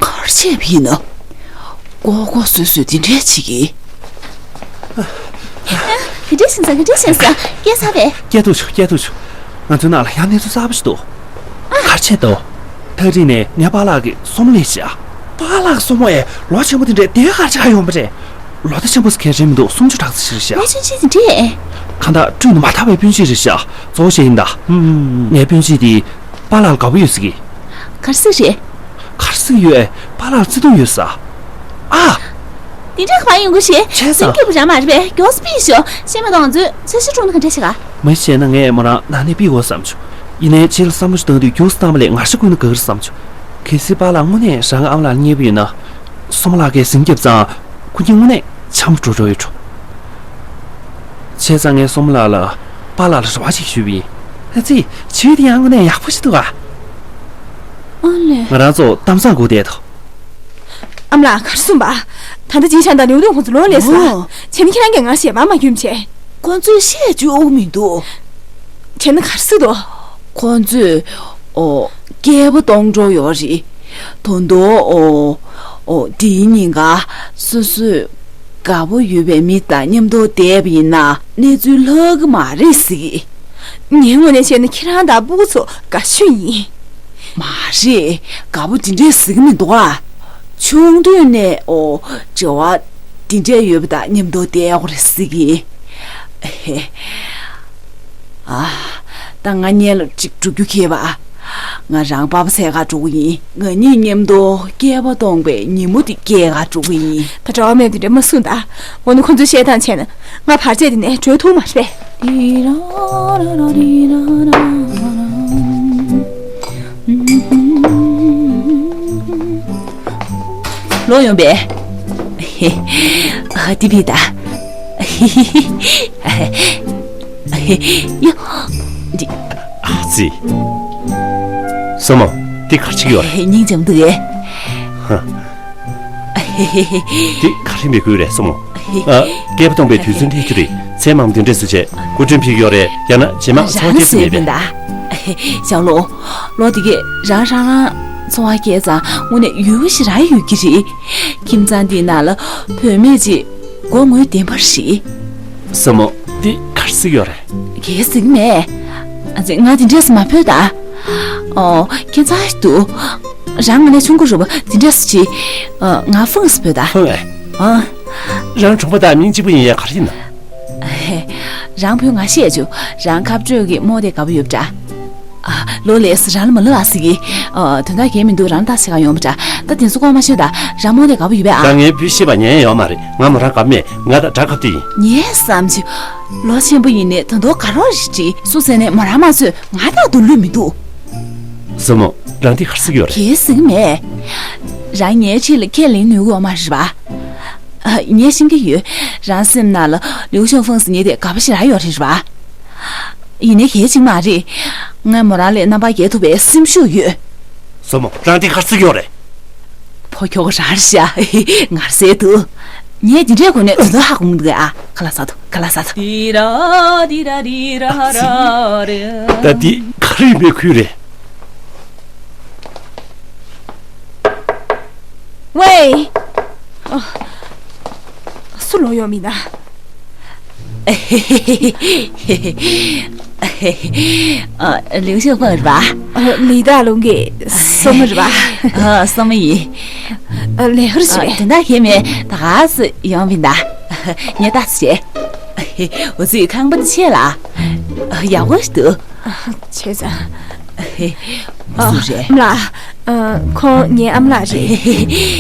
གར་བྱས་པ་ཡིན་ན། ཀོ་ཀོ་སོ་སོས་འདི་འདྲས་བྱེད་ཀྱི། ག་འདྲས་ཕྱིན་སོང་ག་འདྲས་ཕྱིན་སོང་སྐྱེལ་ཚར་བས། སྐྱེལ་ཐུབ་བྱུང་སྐྱེལ་ཐུབ་བྱུང་། ང་ཚོའི་ནང་ལ་ཡང་གནས་ཚུལ་གསར་པ་ཞིག་འདུག་གར་བྱས་འདུག་ཐག་རིང་ནས་ངའི་པཱ་ལགས་ཀྱི་སྲུ་མོ་སླེབས་ཤག་པཱ་ལགས་སྲུ་མོ་ཨེ་ལོ་ཆེན་པོ་དེ་འདྲས་དེ་གར་བྱས་ཡོང་པ་རེད། ལོ་ད་ཆེན་པོ་ཟེར་མཁན་རེད་མི་འདུག་སུམ་ཅུ་དྲག་ཙམ་ཞིག་རེད་ཤག་ལོ་ཆུང་ཆུང་དེ་འདྲས། གང་ལྟར་སྤྲུལ་ནས་མ་དར་བའི་སྤུན་མཆེད་རེད་ཤག་གཙོ་བོ་བཤད་ཡིན་ད། ངའི་སྤུན་མཆེད་དེ་པཱ་ལགས་ལ་དགའ་པོ་ཡོད་ཟེར་གི། གར་སོང་རེད། གར་སོང་ཡོད་ཨེ། པཱ་ལགས་ལ་བརྩེ་དུང་ཡོད་ས། ཨ། དེ་འདྲ་ག་པར་ཡོང་གི་རེད། བྱས་ཙང་། སེམས་སྐྱིད་པོ་རང་མ་རེད་པས་མགྱོགས་སེ་ཕུད་ཤོག་ཤེས་མ་གཏོང་ཚོད་ཚོད་ཤི་འཁྲུག་ན་ག་འདྲ་བྱེད་ག་མ་བྱས་ན་ངས་མོ་རང་ནང་ནས་ཕུད་དགོས་བསམ་བྱུང་། ཡིན་ནའི་རྗེས་ལ་བསམ་བློ་ཞིག་བཏང་དུས་རྒྱུགས་སུ་བཏང་བ་ལས་ངར་ཤ་ཁུག་ན་དགའ་གི་རེད་བསམ་བྱུང་། གལ་སྲིད་པཱ་ལགས་དངོས་གནས་རང་གི་ཨ་མ་ལགས་ལ་མཉེས་པོ་ཡོད་ན། སྲུ་མོ་ལགས་ཀྱིས་ཟིང་རྒྱབ་ཙང་ཁོ་གཉིས་དངོས་གནས་འཆམ་པོ་འགྲོ་འགྲོ་ཡོད་འགྲོ། བྱས་ཙང་ངས་སྲུ་མོ་ལགས་ལ་པཱ་ལགས་ལ་རེ་བ་ཅིག་ཞུས་པ་ཡིན། ཨ་ཙི། བྱུས་དེ་ཡང་དངོས་གནས་ཡག་པོ་ཞིག་འདུག་ཨ། ཨ་ལས། ང་རང་ཚོ་གཏམ་བཟང་སྒུག་བསྡད་དོ། ཨ་མ་ལགས་གར་སོང་པ། ད་ལྟ་ཅིན་ཤང་དང་ལིའུ་ཏུང་ཁོང་ཚོ་ལོག་སླེབས་སོང་། ཨོ། བྱས་ན་ཁྱེད་རང་གིས་ང་ཞལ་པར་མ་བསྐྱོན་བྱས། ཁོང་ཚོས་བཤད་བཅུག་མི་འདུག་བྱས་ན་གར་སོང་དོ། ཁོང་ཚོས་ཨོ་སྐྱེས་པ་གཏོང་འགྲོ་ཡོད་རེད། ད་དུང་ཨོ་ཨོ་དེའི་ཉིན་ཀ་སོ་སོས་དགའ་པོ་ཡོད་པའི་མི་དང་མཉམ་དུ་བསྡད་པ་ཡིན་ན་གནས་ཚུལ་ལྷག་གི་མ་རེད་ཟེར་གི། ངའི་ངོས་ནས་བཤད་ན་ཁྱེད་རང་དང་སྤུ་གུ་ཚོ་དགའ་ཤོས་ཡིན། མ་རེད། དགའ་པོ་དེ་འདྲས་ཟེར་གི་མི་འདུག་ཨ། ཆུང་དུས་ནས་འོ་འབྲེལ་བ་འདི་འདྲས་ཡོད་པ་དང་མཉམ་དུ་བསྡད་ཡོད་རེད་ཟེར་གི། ཨ། ད་ང་གཉེན་ལ་ཅིག་འགྲོ་རྒྱུ་ཁེལ་བ། ང་རང་པ་ཕ་འཚོལ་ག་འགྲོ་གི་ཡིན། ང་གཉིས་མཉམ་དུ་སྐྱེས་པ་གཏོང་པའི་ཉིན་མོ་དེ་སྐྱེལ་ག་འགྲོ་གི་ཡིན། ད་གྲྭ་བ་མས་དེ་འདྲ་མ་གསུངས་ད། འོ་ན་ཁོ་ཚོས་བཤད་སྟངས་བྱས་ན་ང་བར་ཆད་དེ་ནས་གྲོལ་ཐུབ་མ་རེད་པས། ལོ་ཡོང་པས། ཨ། དེ་བི་ད། ཡ། འདི། ཨ་ཙི། སོ་མོ། འདི་ག་རེ་བྱེད་ཀྱི་ཡོད་རེད། སྙིང་རྗེ་མོ་འདུག་གས། ཧ། འདི་ག་རེ་མི་དགོས་རེད་སོ་མོ། ཨ། སྐྱེས་པ་སྟོང་པའི་དུས་ཚོད་སླེབས་ཀྱི་རེད། མཚན་མང་འདི་འདྲས་སུ་བྱས་སྐུ་མགྲོན་ཕེབས་ཀྱི་ཡོད་རེད། ཡང་ན་རྗེས་མ་འཚོ་བ་སྐྱེལ་ས་མེད་པས། རང་བཟོས་མིན་ད། ཞའོ་ལོ། ལོ་འདི་གས་རང་རང་རང་འཚོ་བ་སྐྱེལ་ཙང་དངོས་གནས་ཡོད་ཤི་ར་ཡོད་ཀྱི་རེད། ཁྱིམ་ཚང་འདིའི་ནང་ལ་བུད་མེད་ཅིག་སྒོ་ངོས་བདེན་པར་ཞིག་སོ་མོ། འདི་གར་སིག་ཡོད་རེད། གལ་སྲིད་མེད། ཨ་ཙི། ང་འདི་འདྲས་སུ་མ་ཕོད་ད། ཨོ། ཁྱེད་ཚ་ཞིག་འདུག་རང་ང་ནས་ཆུང་ཀུ་རུ་བ་འདི་འདྲས་སུ་ཅི། ཨ། ང་ཧྥང་སུ་ཕོད་ད། ཧྥང་ཨེ། ཨ། རང་གྲོང་པ་དང་མིང་གཅིག་པ་ཡིན་ཡ་ག་རེ་ཡིན་ན། ཧེ། རང་བུ་ང་ཤེས་ཆུ། རང་ཁ་སྤྲོད་ཀྱི་རྨོ་དེ་དགའ་པོ་ཡོད་པ་འདྲ། ཨ། ལོ་ལས་སུ་རང་ལ་མ་ལོ་ཨ་སི་གི། ཨ། དོན་དག་གལ་མི་འདུག་རང་ལ་ཏག་ཞིག་ག་ཡོང་པ་འདྲ། ད་དེ་ཚོ་ཀོ་མ་ཤོད་ད། རང་རྨོ་དེ་དགའ་པོ་ཡོད་པས་ཨ། ད་ངའི་བུ་ཤེས་པ་ཉན་ཡོད་མ་རེད། ང་མོ་རང་དགའ་མེད། ང་ད་དྲ་ཁབ་དེ་ཡིན། ངས་བསམ་ཆུ། ལོ་ཆེན་པོ་ཡིན་ནས་ད་དུང་དགའ་རོགས་རེ་བྲིས་སུ་ཟེར་ནས་མོ་རང་མ་ཚོས་ང་དག་ཏུ་ལུས་མི་འདུག་སོ་མོ། རང་འདི་གར་སིག་ཡོད་རེད། གལ་སྲིད་མེད། རང་ངའི་ཁྲིད་ལ་ཁས་ལེན་ནུས་ཀྱི་ཡོད་མ་རེད་པ། ཨ། ངས་ཤེས་ཀྱི་ཡོད། རང་སེམས་ནང་ལ་ལིའུ་ཞང་ཧྥང་སི་ཉེ་དེ་དགའ་པོ་ཞེ་དྲག་ཡོད་རེད་པ། ཡིན་ནའི་གལ་ཆེན་མ་རེད། ངས་མོ་རང་ལས་རྣམ་པར་རྒྱལ་ཐུབ་པའི་སེམས་ཤུགས་ཡོད། སོ་མོ། རང་འདི་གར་སིག་ཡོད་རེད། ཕོ་ཁྱོ་ག་རང་རེད་ཤག་ངར་སེ་འདུག་ངས་འདི་འདྲའི་སྒོ་ནས་དོན་དག་ཧ་གོ་མི་འདུག་ཨ། ཁ་ལག་ཟ་འདུག་ཁ་ལག་ཟ་འདུག་ད་འདི་ག་རེ་ཡིན་པའི་ཁུལ་རེད། ཝེ། ཨ། སུ་ལོག་ཡོང་མིན་ན། ཨ། ལིའུ་ཞང་ཧྥང་རེད་པ། ཨ། ལི་ཏ་ལུང་གི་སྲུ་མོ་རེད་པ། ཨ། སྲུ་མོ་ཡིན། ཨ། ལས་ཀ་རེད་པས། ཨ། དོན་དག་གལ་མེད། ད་ག་སེ་ཡོང་མིན་ད། ངས་ལྟ་ཙམ་བྱས། འོ་ཙི། ཁང་པ་འདི་ཆེ་ལ། ཡག་པོ་ཞིག་འདུག་ཆེ་ཙང་། སུ་རེད། ཨ་མ་ལགས། ཨ། ཁོང་ངའི་ཨ་མ་ལགས་རེད།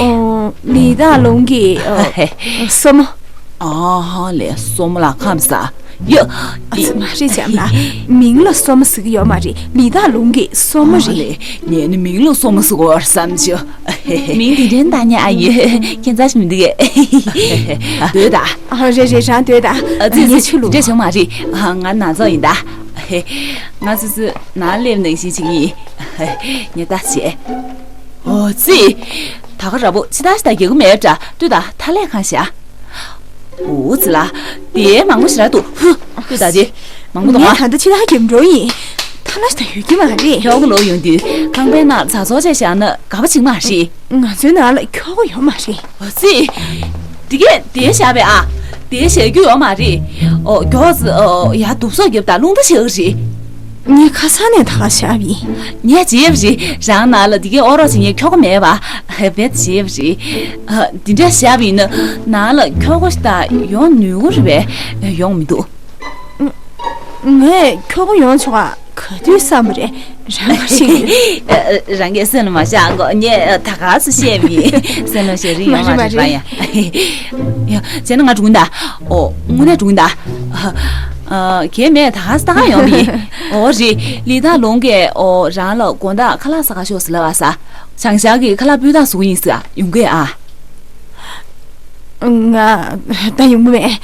ཨོ། ལི་ཏ་ལུང་གི། ཨ། སྲུ་མོ། ཨ་ཧ་ལས། སྲུ་མོ་ལ་ཁམས་ས། ཡ། ཨ་ཙི། མ་རེད་ཅམ་ལགས། མིང་ལ་སྲུ་མོ་ཟེར་གི་ཡོད་མ་རེད། ལི་ཏ་ལུང་གི་སྲུ་མོ་རེད། ཨ་ལས། ངས་ནི་མིང་ལ་སྲུ་མོ་ཟེར་གོ་བསམ་བྱུང་། མིང་དེ་འདྲའི་བཏགས་ཉན་ཨ་ཡོད། ཁྱད་མཚར་ཞིག་མི་འདུག་གས། སྡོད་ད། ཨ། རེད་རེད། རང་སྡོད་ད། ཨ་ཙི། ངས་ཕྱི་ལོགས། འདྲ་བྱུང་མ་རེད། ང་ནང་ཚོགས་ཡིན་ད། ང་ཚོ་ཚོ་ནང་སླེབས་ནང་བཞིན་ཅིག་ཡིན། ངས་ལྟ་བྱས། ཨོ་ཙི། ད་ག་ར་པོ་ཕྱི་ཐག་ཞིག་ད་རྒྱག་གི་མེད་འདྲ། ལྟོས་ད། ཐ་ལས་གང་བཞག་ཨོ་ཙི་ལ། དེ་མང་པོ་ཞིག་རག་འདུག་ཧུ། ལྟོས་ད་དེ། མང་པོ་འདུག་ང་ད་ལྟ་ཕྱི་ཐག་རྒྱབ་འགྲོ་ཡིན། ཐ་ལ་ཞིག་ད་ཡོད་ཀྱི་མ་རེད། ཁྱོ་ག་ལོག་ཡོང་དུས་ཁང་པའི་ནང་ཚ་ཚོགས་བྱས་བཞག་ན་དགའ་པོ་བྱེད་མ་རེད། ང་ཚོའི་ནང་ལ་ཁྱོ་ག་ཡོད་མ་རེད། ཨོ་ཙི། དེ་གས་དེ་བཞག་པས་ཨ། དེ་བཞག་རྒྱུ་ཡོད་མ་རེད། ཨོ། མགྱོགས་ཙི། ཨོ། ཡར་དུབ་སོགས་རྒྱབ་དང་རླུང་རྟ་བཞག་གི་རེད། ངས་ཁ་སང་ནས་ད་ག་བཞག་པ་ཡིན། ངས་བརྗེད་པ་རེད། རང་ནང་ལ་དེ་གས་ཨོ་རོགས་བྱེད་མཁན་ཁྱོ་ག་མེད་པ། རྦད་བརྗེད་པ་རེད། ཨ། འདི་འདྲ་བཞག་པ་ཡིན་ན་ནང་ལ་ཁྱོ་ག་ཞིག་ད་ཡོང་ནུས་ཀྱི་རེད་པས། ཡོང་མི་འདུག་ངས་ཁྱོ་ག་ཡོང་ཆོག་ག་ག་དུས་བསམ་པ་རེད། རང་ག་ཤེས་ཡོད། རང་གིས་སེམས་ལ་མ་བཞག་གོ་ངས་ད་ག་སུ་བཤད་པ་ཡིན། སེམས་ལ་བཞག་རིན་ཡོད་མ་མ་རེད་རེད་པ་ཡ། ཡ། བྱས་ན་ང་འགྲོ་གི་ཡིན་ད། ཨོ། དངོས་གནས་འགྲོ་གི་ཡིན་ད། ཨ། གལ་མེད། ད་ག་སུ་ད་ག་ཡོང་གི་ཡིན། ཨོ་རེད། ལི་ཏ་ལུང་གིས། ཨོ། རང་ལ་དགོང་དག་ཁ་ལག་ཟ་ག་ཤོག་ཟེར་ལབ་པ་ས། བྱང་ཤར་གྱི་ཁ་ལག་སྤུས་དག་བཟོ་གི་ཡིན་ཟེར། ཡོང་གི་ཨ། ང་ད་ཡོང་གི་མེད།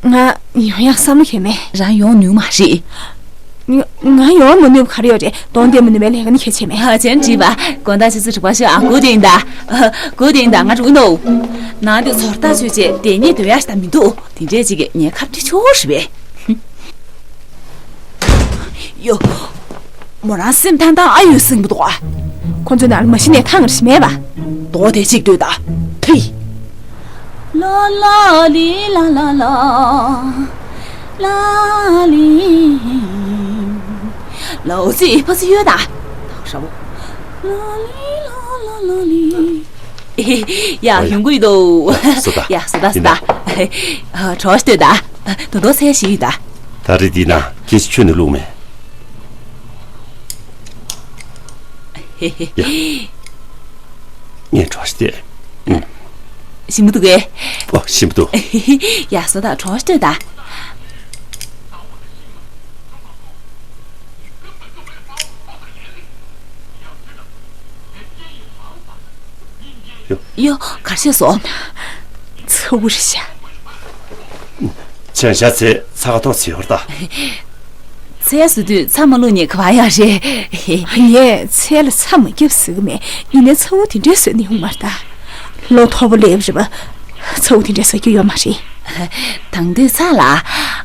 ང་ཡོང་ཡག་བསམ་བློ་ཁེལ་མེད། རང་ཡོང་ནུས་མ་རེད། ང་ང་ཡོང་མ་ནུས་པ་ག་རེ་ཡོད་རེད། གདོང་བསྟན་མ་ནུས་པའི་ལས་ཀ་ནི་གལ་ཆེ་མེད། ཨ། བྱས་ན་འགྲིག་པ། དགོང་དག་ཆུ་ཚོད་དྲུག་པ་ཤོག་ཨ། སྒུག་བསྡད་ཡིན་ད། སྒུག་བསྡད་ཡིན་ད། ང་འགྲོ་གི་ཡིན་ནོ། ནང་དེ་ཚོར་ཐག་ཆོད་བྱས་བསྡད་སྙིང་འདོད་ཡག་ཞིག་ད་མི་འདུག་དེ་འདྲས་ཅིག་གིས་ངའི་ཁ་བྲི་ཆོག་རེད་པས། ཡོ། མོ་རང་སེམས་ཐང་ཐང་ཨ་ཡོད་སེང་པོ་འདུག་ཨ། ཁོ་ཚོའི་ནང་ལ་མ་གཞི་ནས་ཐང་རེ་ཞིག་མེད་པ། རྡོ་དེ་གཅིག་ལྟོས་ད། ཕི། ལ་ལ་ལི་ལ་ལ་ལ། ལ་ལི། ལའོ་ཙི་ཕ་སི་ཡོད་ད། ཐག་ཧྲ་བོ། ལ་ལི་ལ་ལ་ལ་ལི། ཡ། ཨོ་ཡ། ཡོང་གི་ཡོད་དོ། ཡ། བཟོ་ད། ཡ། བཟོ་ད། བཟོ་ད། ཡིན་ད། གྲོགས་ཤིག་ལྟོས་ད། དོ་དོ་ཚལ་ཞིག་ཡོད་ད། ད་རེས་འདི་ན་ཁྱེད་ཆུ་ནས་བླུགས་མེད། ཡ། ངས་གྲོགས་ཤིག་ལྟོས། ཨུམ། ཞིམ་པོ་འདུག་གས། ཨོ། ཞིམ་པོ་འདུག། ཡ། བཟོ་ད། གྲོགས་ཤིག་ལྟོས་ད། ཡོ། ཡོ། གར་བྱས་སོང་། ཚ་བོ་རེད་ཤག། ཆང་ཤ་ཚེ་ཚ་ཁ་ཐོག་ཚེ་ཡོར་ད། ཚལ་བཟོ་དུས་ཚྭ་མ་བླུགས་ནས་ག་པར་ཡོད་རེད། ངས་ཚལ་ལ་ཚྭ་མ་བརྒྱབ་ཟེར་གི་མེད། ཡིན་ནའི་ཚ་བོ་དེ་འདྲས་བཟོས་ནས་ཡོང་མ་རེད་ད། ལོ་མཐོ་པོ་སླེབས་རེད་པ། ཚ་བོ་དེ་འདྲས་ཟ་རྒྱུ་ཡོད་མ་རེད། དང་དུས་ཚ་ལ།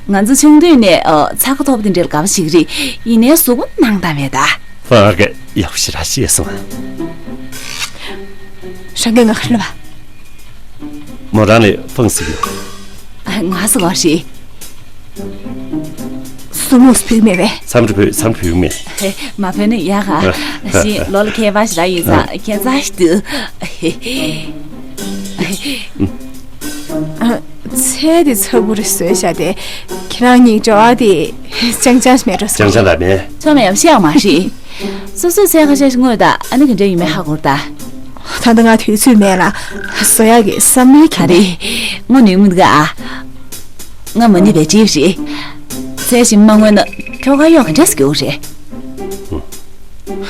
ང་ཚོ་ཆུང་དུས་ནས་ཨ། ཚྭ་ཁ་མཐོ་པོ་དེ་འདྲས་ལ་དགའ་པོ་ཞིག་རེད། ཡིན་ནའི་གཟུགས་པོ་ནང་ལྟ་མེད་ད། ཧོ། ཡག་པོ་ཞེ་དྲག་བཤད་སོང་། རང་གིས་ང་ག་རེ་ལབ་པ། མོ་རང་ལ་ཧྥང་ཟེར་གྱི་ཡོད། ང་ཟེར་བ་རེད། སོ་མོ་ཟེར་གྱི་མེད་པས། འཚམས་འདྲི་ཕུལ། འཚམས་འདྲི་ཕུལ་གྱི་མེད། མ་ཕུལ་ན་ཡག་ག། གཞན་ལོ་ལ་ཁྱད་པར་ཞེ་དྲག་ཡོད་ཙང་ཁྱད་མཚར་ཞིག་འདུག། ཨ། ཚལ་དེ་ཚ་བོ་རེད་བཟོས་བཞག་སྟེ། ཁྱེད་རང་གཉིས་འབྲེལ་བ་དེ་རྐྱང་རྐྱང་ཞིག་མེད་འགྲོ་བསམ། རྐྱང་རྐྱང་ལ་མེད། ཚང་མ་ཡང་བཤད་ཡོད་མ་རེད། སོ་སོའི་ཚལ་ཁ་ཤས་ཤིག་བརྔོས་ད། ཨ་ནི་ག་འདྲ་ཡིན་མིན་ཧ་གོ་རེད་ད། ད་ལྟ་ང་དུས་ཚོད་མེད་ལ། བཟོ་ཡག་གི་བསམ་བློའི་ག་རེ། དངོས་གནས་མི་འདུག་ཨ། ང་མ་ཎི་བའི་འདྲིས་རེད། ཚལ་ཞིམ་མ་བརྔོས་ན་ཁྱོ་ག་གཡོག་ག་འདྲས་སེ་རྒྱུག་རེད།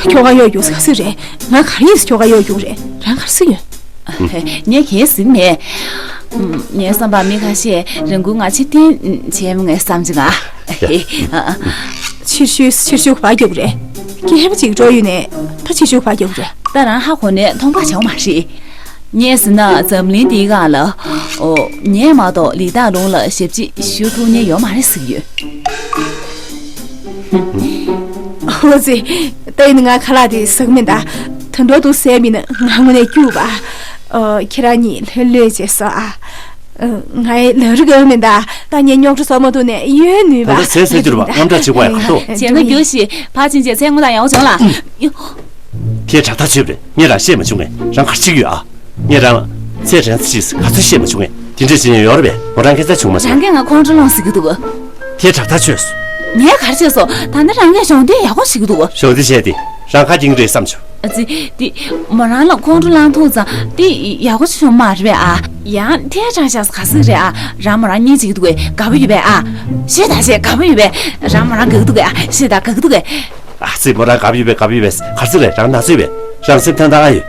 ཁྱོ་ག་གཡོག་རྒྱུག་ས་ག་ཚོད་རེད། ང་ག་རེ་ཡིན་ཟེར་ཁྱོ་ག་གཡོག་རྒྱུག་རེད། རང་ག་རེ་ཟེར་ཡོད། ངས་གང་ཟེར་མེད། ངའི་བསམ་པར་མི་ཁ་ཤས་རང་འགུལ་ངང་ཕྱིར་འཐེན་བྱས་མོ་ངས་བསམ་གྱི་ང་། ཕྱིར་བཤུད། ཕྱིར་བཤུད་ག་པར་རྒྱག་གི་རེད། སྐྱེས་པ་གཅིག་འགྲོ་ཡོད་ནས་ད་ཕྱིར་བཤུད་ག་པར་རྒྱག་གི་རེད། ད་རང་ཧ་གོ་ནས་མཐོང་པ་བྱ་བ་མ་རེད། ངས་ཟེར་ན་འཛམ་གླིང་འདིའི་སྒང་ལ། ཨོ། ངས་མ་གཏོགས་ལི་ཐང་ལུང་ལ་ཞབས་ཕྱི་ཞུ་ཐུབ་མཁན་ཡོད་མ་རེད་ཟེར་གྱི་ཡོད། ཨོ་ཙི། ད་ཡིན་ན་ང་ཁ་ལག་དེ་ཟ་གི་མིན་ད། ད་འགྲོ་འདུག་ཟས་མིན་ན་ང་དངོས་གནས་སྐྱུག་པ། ཨོ། ཁྱེད་རང་གཉིས་ལྷོད་ལྷོད་བྱས་སོ་ཨ། ཨ། ང་ཡི་ལམ་རིམ་ག་མིན་ད། ད་ངས་རྙོག་དྲ་བཟོ་མ་ཐུབ་ནས་གཡོལ་ནུས་པ། ད་ལྟ་ཟས་ཟ་རྒྱུར་བ་དངངས་སྐྲག་བྱེད་དགོས་ཡ་ག་ཐོག། བྱས་ན་རྒྱུགས་ཤིག། ཕར་ཕྱིན་བྱས་ཚལ་བརྔོས་དང་ཡག་པོ་བྱུང་ལ། ཡོ། ཁྱེད་དྲག་ཐག་ཆོད་པ་རེད། ངས་རང་བཤད་མ་བྱུང་ངས། རང་ག་རེ་བྱེད་ཀྱི་ཡོད་ཨ། ངས་རང་ཚེ་རིང་ཚེ་ཤི་ག་ཚོད་བཤད་མ་བྱུང་ངས། དེ་འདྲས་བྱེད་ཉན་ཡོད་རེད་པས། མོ་རང་སྐད་ཆ་བྱུང་མ་སོང་། རང་གིས་ང་ཁོང་ཁྲོ་ལངས་ཟེར་གྱི་འདུག། ཁྱེད་དྲག་ཐག་ཆོད་སོང་། ངས་ག་རེ་བྱས་སོང་། ད་ནི་རང་གིས་གཞོགས་འདེགས་ཡག་པོ་བྱེད་ཀྱི་འདུག། གཞོགས་འདེགས་བྱས་ཏེ་རང་ཁ་འགྱིང་རེད་བསམ་བྱུང་། ཨ་ཙི། དེ་མོ་རང་ལ་ཁོང་ཁྲོ་ལངས་ཐུབ་ཙང་དེ་ཡག་པོ་ཞིག་བྱུང་མ་རེད་པས་ཨ། ཡང་ཐལ་དྲགས་ཤག་ག་ཟིག་རེད་ཨ། རང་མོ་རང་གཉིས་བྱེད་ཀྱི་འདུག་གས། དགའ་པོ་ཡོད་པས་ཨ། ཤེས་ད་ཤེས། དགའ་པོ་ཡོད་པས། རང་མོ་རང་དགའ་གི་འདུག་གས་ཨ། ཤེས་ད། དགའ་གི་འདུག་གས། ཨ་ཙི། མོ་རང་དགའ་པོ་ཡོད་པས། དགའ་པོ་ཡོད་པས། ག་རེ་ཟེར་རེད། རང་ན་ཚོད་པས། རང་སེམས་ཐང་ཐང་ཨ་ཡོད།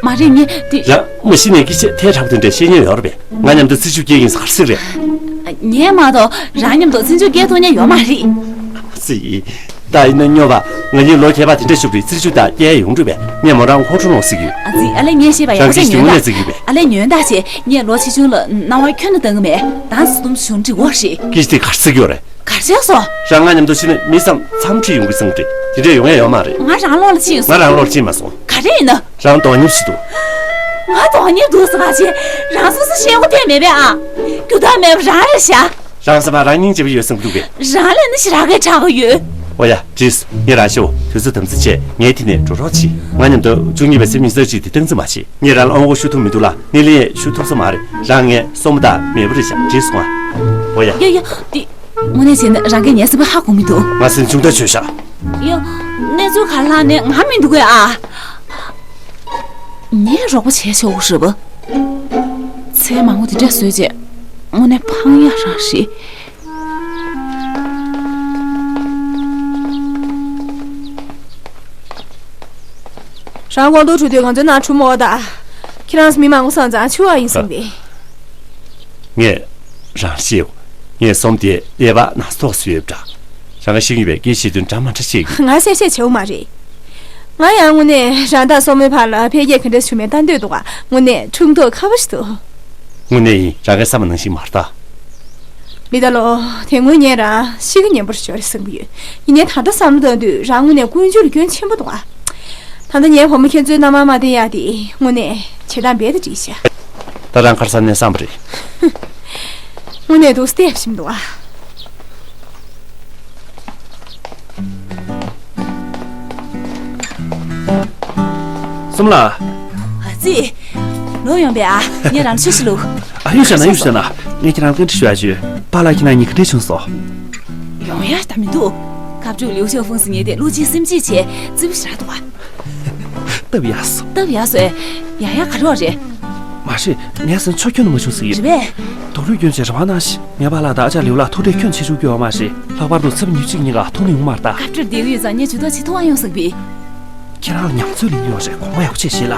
མ་རེད། ངས་དེ། རང་མ་གཞི་ནས་སྐད་ཆ་ཐལ་དྲགས་པོ་དེ་འདྲ་བཤད་མྱོང་ཡོད་རེད་པས། ང་མཉམ་དུ་རྩིས་ཞིབ་སྐྱེལ་ཡིན་ཟེར་ག་རེ་ཟེར་རེད། ངས་མ་གཏོགས་རང་མཉམ་དུ་རྩིས་ཞིབ་སྐྱེལ་ཐུབ་མཁན་ཡོད་མ་རེད། ཨ་ཙི། ད་ཡིན་ན་སྨྱོ་བ། ང་གཉིས་ལོ་ཁྱད་པར་དེ་འདྲ་ཞིག་རེད། རྩིས་ཞིབ་དང་སྐྱེལ་ཡོང་འགྲོ་བས། ངས་མོ་རང་ཁོང་ཁྲོ་ལངས་ཟེར་གྱི་ཡོད། ཨ་ཙི། ཨ་ལས། ངས་བཤད་པ་ཡག་པོ་བྱས་ཉོན་ད། རང་གིས་ཞུ་ངོ་ནས་བརྩི་གི་ཡོད་པས། ཨ་ལས། ཉོན་ད་བྱས། ངས་ལོ་ཆེ་ཆུང་ལ་སྣང་བ་ཁྱོན་ནས་བཏང་གི་མེད། ད་སུ་དུམ་ཞུ་འགྲིག་འོ་རེད། སྐད་ཆ་དེ་ག་རེ་ཟེར་གྱི་ཡོད་རེད། ག་རེ་བྱས་སོང་། རང་ང་མཉམ་དུ་ཕྱིན་ན་མི་ཙམ་འཚམས་འདྲི་ཡོང་གི་བསམ་གི་འདུག། དེ་འདྲས་ཡོང་ཡ་ཡོད་མ་རེད། ང་རང་ལོགས་ལ་ཕྱིན་སོང་། ང་རང་ལོགས་ལ་ཕྱིན་མ་སོང་། ག་རེ་ཡིན་ན། རང་དོ་མཉམ་ཞིག་འདུག། ང་དོ་མཉམ་འདུག་ཟེར་ག་བྱས། རང་སོ་སོ་ཤེས་གོ་དེ་མེད་པས་ཨ། རྒྱུ་དག་མེད་པ་རང་རེད་ཤག། རང་སེམས་པ་རང་སྙིང་རྗེ་པོ་ཡོད་བསམ་གི་འདུག་གས། རང་ལས་ནི་ཞེ་དྲག་གི་དྲག་གི་ཡོད། འོ་ཡ། བྲིས། ངས་རང་ཤོག། དུས་ཚོད་དམ་འཛིན་བྱས་ངའི་དེ་ནས་འགྲོ་རོགས་གྱིས། ང་མཉམ་དུ་བཅུ་གཉིས་པའི་ཚེས་ཉི་ཤུ་རྩ་གཅིག་དེ་སྟངས་འཛིན་མ་བྱེད། ངས་རང་ལ་ཨང་གོ་ཞུ་ཐུབ་མི་འདུག་ལ། སྣེ་ལེན་ཞུ་ཐུབ་ས་མ་རེད། རང་ངའི་སྲུ་མོ་དང་མེས་པོ་རེད་ཤག། བྲིས་སོང་ཨ། འོ་ཡ། ཡ་ཡ། དེ། དངོས་གནས་བྱས་ན་རང་གིས་ངའི་སེམས་པ་ཧ་གོ་མི་འདུག། ང་སེམས་ཅུང་ཐག་ཆོད་ཤག། ཡ། གནས་ཚུལ་ག་ལ་ནས་ང་མི་འདུག་གས་ཨ། ངས་རོགས་པ་བྱས་ཆོག་གི་རེད་པ། ཚལ་མང་པོ་དེ་འདྲ་བཟོས་རྗེས་དངོས་གནས་ཕངས་ཡག་རང་རེད། རང་དགོང་དྲོ་གྲོལ་དུས་ང་ཚོའི་ནང་འཁྲུག་མོ་ད། ཁྱེད་རང་ཚོ་མི་མང་པོ་སོང་ཙང་འཆི་བ་ཡིན་བསམ་པས། ངས་རང་ཤེས། ངའི་སྲུ་མོ་དེ་ཀླད་པ་ན་ཚ་ཐོག་སུ་ཡོད་པ་འདྲ། རང་གིས་ཤེས་ཀྱི་ཡོད་པས། སྐད་ཆ་བཤད་དུས་འདྲ་མ་འདྲ་བཤད་ཀྱི། ང་གསལ་བཤད་བྱེད་དགོས་མ་རེད། ང་ཡང་དངོས་གནས་རང་དང་སྲུ་མོའི་བར་ལ་འཕེལ་རྒྱས་ག་འདྲ་བྱུང་མིན་ལྟ་འདོད་འདུག་ག། དངོས་གནས་འཁྲུག་མདོག་ཁ་པོ་ཞིག་འདུག། དངོས་གནས་ཡིན། རང་གིས་བསམ་པ་ནང་བཞིན་མ་རེད་ད། ལི་ཐང་ལོ། དེ་སྔོན་ངས་རང་ཤི་གི་ཉན་པོ་ཞིག་ཡོད་རེད་བསམ་གྱི་ཡོད། ཡིན་ནའི་ད་ལྟ་བསམ་བློ་བཏང་དུས་རང་དངོས་གནས་ཀུན་སྤྱོད་ལ་སྐྱོན་ཆེན་པོ་འདུག་ག། ད་ལྟ་ངའི་བུ་མོ་ཁྱེད་ཚོའི་མནའ་མར་མ་བསྟན་ཡག་དེ་དངོས་གནས་བྱེད་སྟངས་རྦད་དེ་འགྲིག་ཤག། ད་རང་ག་རེ་བསམ་ནས་བསམ་པ་རེད། དངོས་གནས་འདུག་སེ་བསྟན་བཞིན་འདུག་ག། གསུམ་ལ། ཨ་ཙི། ལོ་ཡོང་པས་ཨ། ངས་རང་ཆུ་ཞིག་ལུག་ཨ་ཡོད་ཤ་ན་ཡོད་ཤ་ན། ངས་ཁྱེད་རང་བཀའ་འདྲི་ཞུ་ཡ་ཞུ། པཱ་ལགས་ཁྱེད་རང་གཉིས་ག་འདྲས་བྱུང་སོང་། ཡོང་ཡ་ད་མི་འདུག་ཁ་བྲུག་ལིའུ་ཞའོ་ཧྥུང་ཟེར་མཁན་དེ་བློ་གཅིག་སེམས་གཅིག་བྱས་རྩིབ་ཞིག་རག་འདུག་ག་སྟབས་ཡག་སོང་། སྟབས་ཡག་སོང་ཨེ། ཡང་ཡང་ག་རེ་བ་རེད། མ་རེད། ངའི་སེམས་ཆོ་ཁྱོན་ནས་མ་བྱུང་ཟེར་གྱི། རེད་པས། དོགས་རུས་སྐྱོན་བྱས་རེ་བ་གནང་ཞིག་ངས་པཱ་ལགས་དང་ཨ་ཅག་ལིའུ་ལགས་ཐུག་འཕྲད་ཁྱོན་ཆེ་ཤོས་སྐྱོ་བ་མ་རེད། ལྷག་པར་དུ་ཚེ་བ་ཉི་ཤུ་གཅིག་ཉིན་ག་ཐུག་ནས་ཡོང་མ་རེད་ད། སྐབས་འཕྲལ་བསྡད་ཀྱི་ཡོད་ཙང་ངས་ཇུས་གཏོགས་བྱེད་ཐུབ་ཨ་ཡོང་བསམ་གི། ཁྱེད་རང་ལ་ཉམས་ཚོད་ལེན་གྱི་ཡོད་རེད། གོང་མ་ཡག་པོ་བྱས་ཤེས་ལ།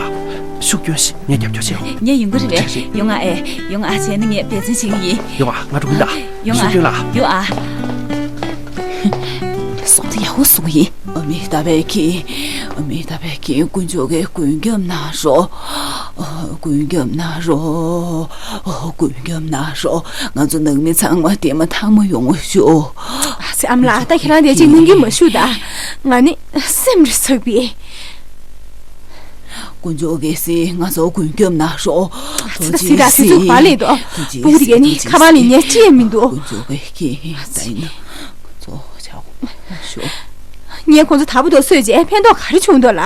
ཤུགས་སྐྱོན་ཞིག་ངས་རྒྱབ་སྐྱོར་བྱེད་ཡོང་། ངས་ཡོང་གི་རེད་པས། རེད་རེད། ཡོང་ཨ་ཨེ། ཡོང་ཨ་བྱས་ན་ངས་འབད་བརྩོན་བྱེད་ཀྱི་ཡིན། ཡོང་ཨ་ང་འགྲོ་གི་ཡིན་ད། ཡོང་ཨ། ཤུགས་སྐྱོན་ལ། ཡོང་ཨ། སོང་ད་ཡག་པོ་སོང་གི་ཡིན། ཨ་མི་ད་བས་ཀྱི། ཨ་མི་ད་བས་ཀྱི་དཀོན་མཆོག་གིས་མགོན་སྐྱབས་གནང་རོགས། ཨ་མགོན་སྐྱབས་གནང་རོགས། ཨ་མགོན་སྐྱབས་གནང་རོགས། ང་ཚོ་ནང་མི་ཚང་མ་དེ་མ་ཐག་མ་ཡོང་བ་ཞུ། ཨ་ཙི་ཨ་མ་ལགས་ད་ཁྱེད་རང་དེ་ཅིག་གནང་གི་མ་ཞུ་ད། ང་ནི་སེམས་རེ་ཚགས་པས། དཀོན་མཆོག་གལ་སྲིད་ང་ཚོ་མགོན་སྐྱབས་གནང་རོགས། ཨ་ཙི་ད་སི་ར་སི་ཚུགས་པ་ལས་དོ། སྤུ་གུ་དེ་གས་ནི་ཁ་པར་ལས་ཉལ་ཅི་ཡང་མི་འདུག་དཀོན་མཆོག་གིས་ཀྱི་ད་ཡིན་ན་ང་ཚོ་ཆག་ཤོག་ངས་ཁོང་ཚོ་དལ་པོ་དུ་གསོས་རྗེས་ཕན་ཐོགས་ག་རེ་བྱུང་འདུག་ལ།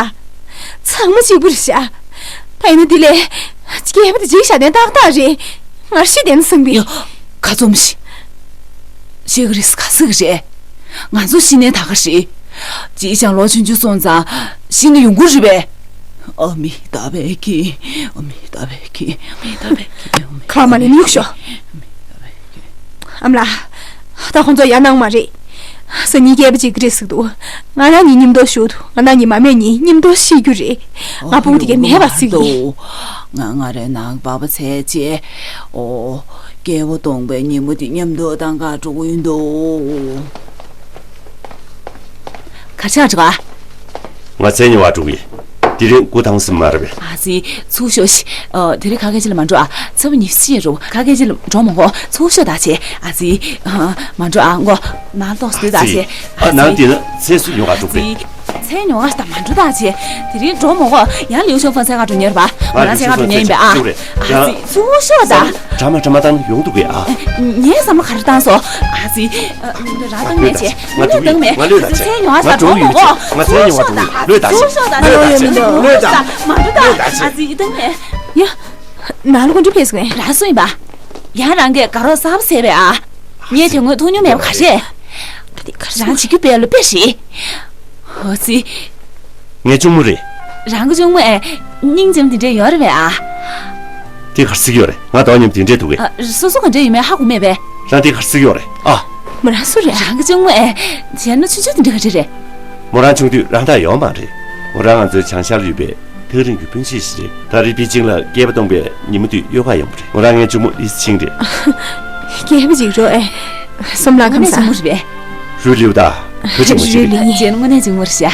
ཚང་མ་གཅིག་པུ་རེད་ཤག་ད་ཡིན་ན་འདི་ལས་སྐྱེས་པ་དེ་འཇིག་བཞག་དོན་ཏག་ཏག་རེད། ངར་ཤི་དེ་ན་སང་པི། ཡ། ཁ་བཙུམ་ཤིག་ཤི་གི་རེད་ཟེར་ག་ཟེར་གི་རེད། ང་ཚོ་ཤི་ནའི་ད་ག་རེད། ཅིའི་ཅང་ལོ་ཆུང་ཆུང་སོང་ཙང་ཤི་ནི་ཡོང་གི་རེད་པས། ཨ་མི་ད་བས་ཀྱི། ཨ་མི་ད་བས་ཀྱི། ཨ་མི་ད་བས་ཀྱི། ཁ་མ་ནི་ཉུག་ཤོ། ཨ་མི་ད་བས་ཀྱི། ཨ་མ་ལགས། ད་ཁོང་ཚོ་ཡར་གནང་མ་རེད། སང་ཉིན་སྐྱེས་པ་གཅིག་གི་རེད་ཟེར་འདུག་ང་རང་གཉིས་མཉམ་དུ་བཞུགས་འདུག་ང་རང་གཉིས་མ་མེད་གཉིས་མཉམ་དུ་ཤི་རྒྱུ་རེད། ང་ཕྲུ་གུ་དེ་གས་མེད་པ་ཟེར་གི་ཡིན། ང་ང་རའི་ནང་པ་པ་ཚེ་ཆེ། ཨོ། སྐྱེས་བུ་སྟོང་པའི་ཉིན་མོ་དེ་མཉམ་དུ་གཏང་ག་འགྲོ་གི་ཡིན་འདུག་གར་ཆག་འགྲོ་ག་ང་མཚན་ཉིད་བ་འགྲོ་གི། དེ་རིང་སྐུ་ཐང་སེམས་མ་རེད་པས། ཨ་ཙི། ཚུར་ཤོག་ཤིག་ཨ། དེ་རིང་ག་གེ་ཅི་ལ་མ་འགྲོ་ཨ། ཚེས་པ་ཉི་ཤུ་རུ་ག་གེ་ཅི་ལ་འགྲོ་མ་དགོས། ཚུར་ཤོག་ད་ཆེ། ཨ་ཙི། ཨ། མ་འགྲོ་ཨ་མགོ། ནང་ཏོག་སྡོད་ད་ཆེ། ཨ་ནང་དེ་ན་ཚེ་སུ་ཡོང་ག་འགྲོ་གི། ཚེ་ཉོ་ག་ད་མ་འགྲོ་ད་ཆེ། དེ་རིང་འགྲོ་མ་དགོས། ཡང་ལིའུ་ཤོ་ཕོན་ཚེ་ག་འགྲོ་ཉེར་བ། ང་རང་ཚེ་ག་འགྲོ་ཉེ་ཡིན་པས་ཨ། ཨ་ཙི། ཚུར་ཤོག་ད། གྲ་མ་གྲ་མ་བཏང་ཡོང་འདུག་གས་ཨ། ངའི་བསམ་བློ་ག་རེ་བཏང་སོང་། ཨ་ཙི། རང་བཏང་མེད་ཆེ། ང་བཏང་མེད། ང་ལོས་ད་ཆེ། ཚེ་ཉོ་བ་ང་ད་འགྲོ་གྲོགས་མོ་ཡོད་ཆེ། ང་ཚེ་ཉོ་བ་འགྲོ་ཡོད། ལོས་ད་ཆེ། ལོས་ད་ཆེ། ལོས་ད་ཆེ། ལོས་ད་ཆེ། མ་འགྲོ་ད། ཨ་ཙི་བཏང་མེད། ཡ། ནང་ལ་ཀོན་ཀྲི་ཕེས་ངས། རང་སུ་ཡིན་པ། ཡང་རང་གིས་དགའ་རོགས་གསར་པ་ཟེར་བས་ཨ། ངས་དེ་སྔོན་ཐུག་མྱོང་མེད་པ་ག་རེད། ད་དེ་ག་རེ་རང་བྱེད་རྒྱུ་དཔེ་ལ་དཔེ་རེད། ཨོ་ཙི། ངའི་གཅུང་མོ་རེད། རང་གི་གཅུང་མོ་ཨེ། སྙིང་རྗེ་མོ་དེ་འདྲས་ཡོད་རེད་པས་ཨ། དེ་ག་རེ་ཟེར་གྱི་ཡོད་རེད། ང་དང་མཉམ་དེ་འདྲས་འདུག་གས། ཨ། སོ་སོ་ག་འདྲས་ཡོད་མེད་ཧ་གོ་མེད་པས། རང་དེ་ག་རེ་ཟེར་གྱི་ཡོད་རེད་ཨ། མོ་རང་སུ་རེད། རང་གི་གཅུང་མོ་ཨེ། བྱས་ན་ཆུང་ཆུང་དེ་འདྲས་ག་འདྲས་རེད། མོ་རང་ཆུང་དུས་རང་འདྲ་ཡོད་མ་རེད། མོ་རང་ང་ཚོའི་བྱང་ཤར་ལ་ཡོད་པའི་ཐག་རིང་གི་སྤུན་མཆེད་ཞིག་རེད། ད་རེས་པེ་ཅིང་ལ་སྐྱེས་པ་སྟོང་པའི་ཉིན་མོ་དུས་གཡོག་ག་ཡོང་བ་རེད། མོ་རང་ངའི་གཅུང་མོ་ལི་ཙི་ཆིང་རེད། སྐྱེས་པ་ཅིག་རོ་ཨེ། སོམ་ལ་ཁམས་བཟང་། རུས་ལིའུ་ད། བུ་ཆུང་མ་ཞིག་རེད། རྗེས་ནི་དངོས་གནས་གཅུང་མོ་རེད་ཤག་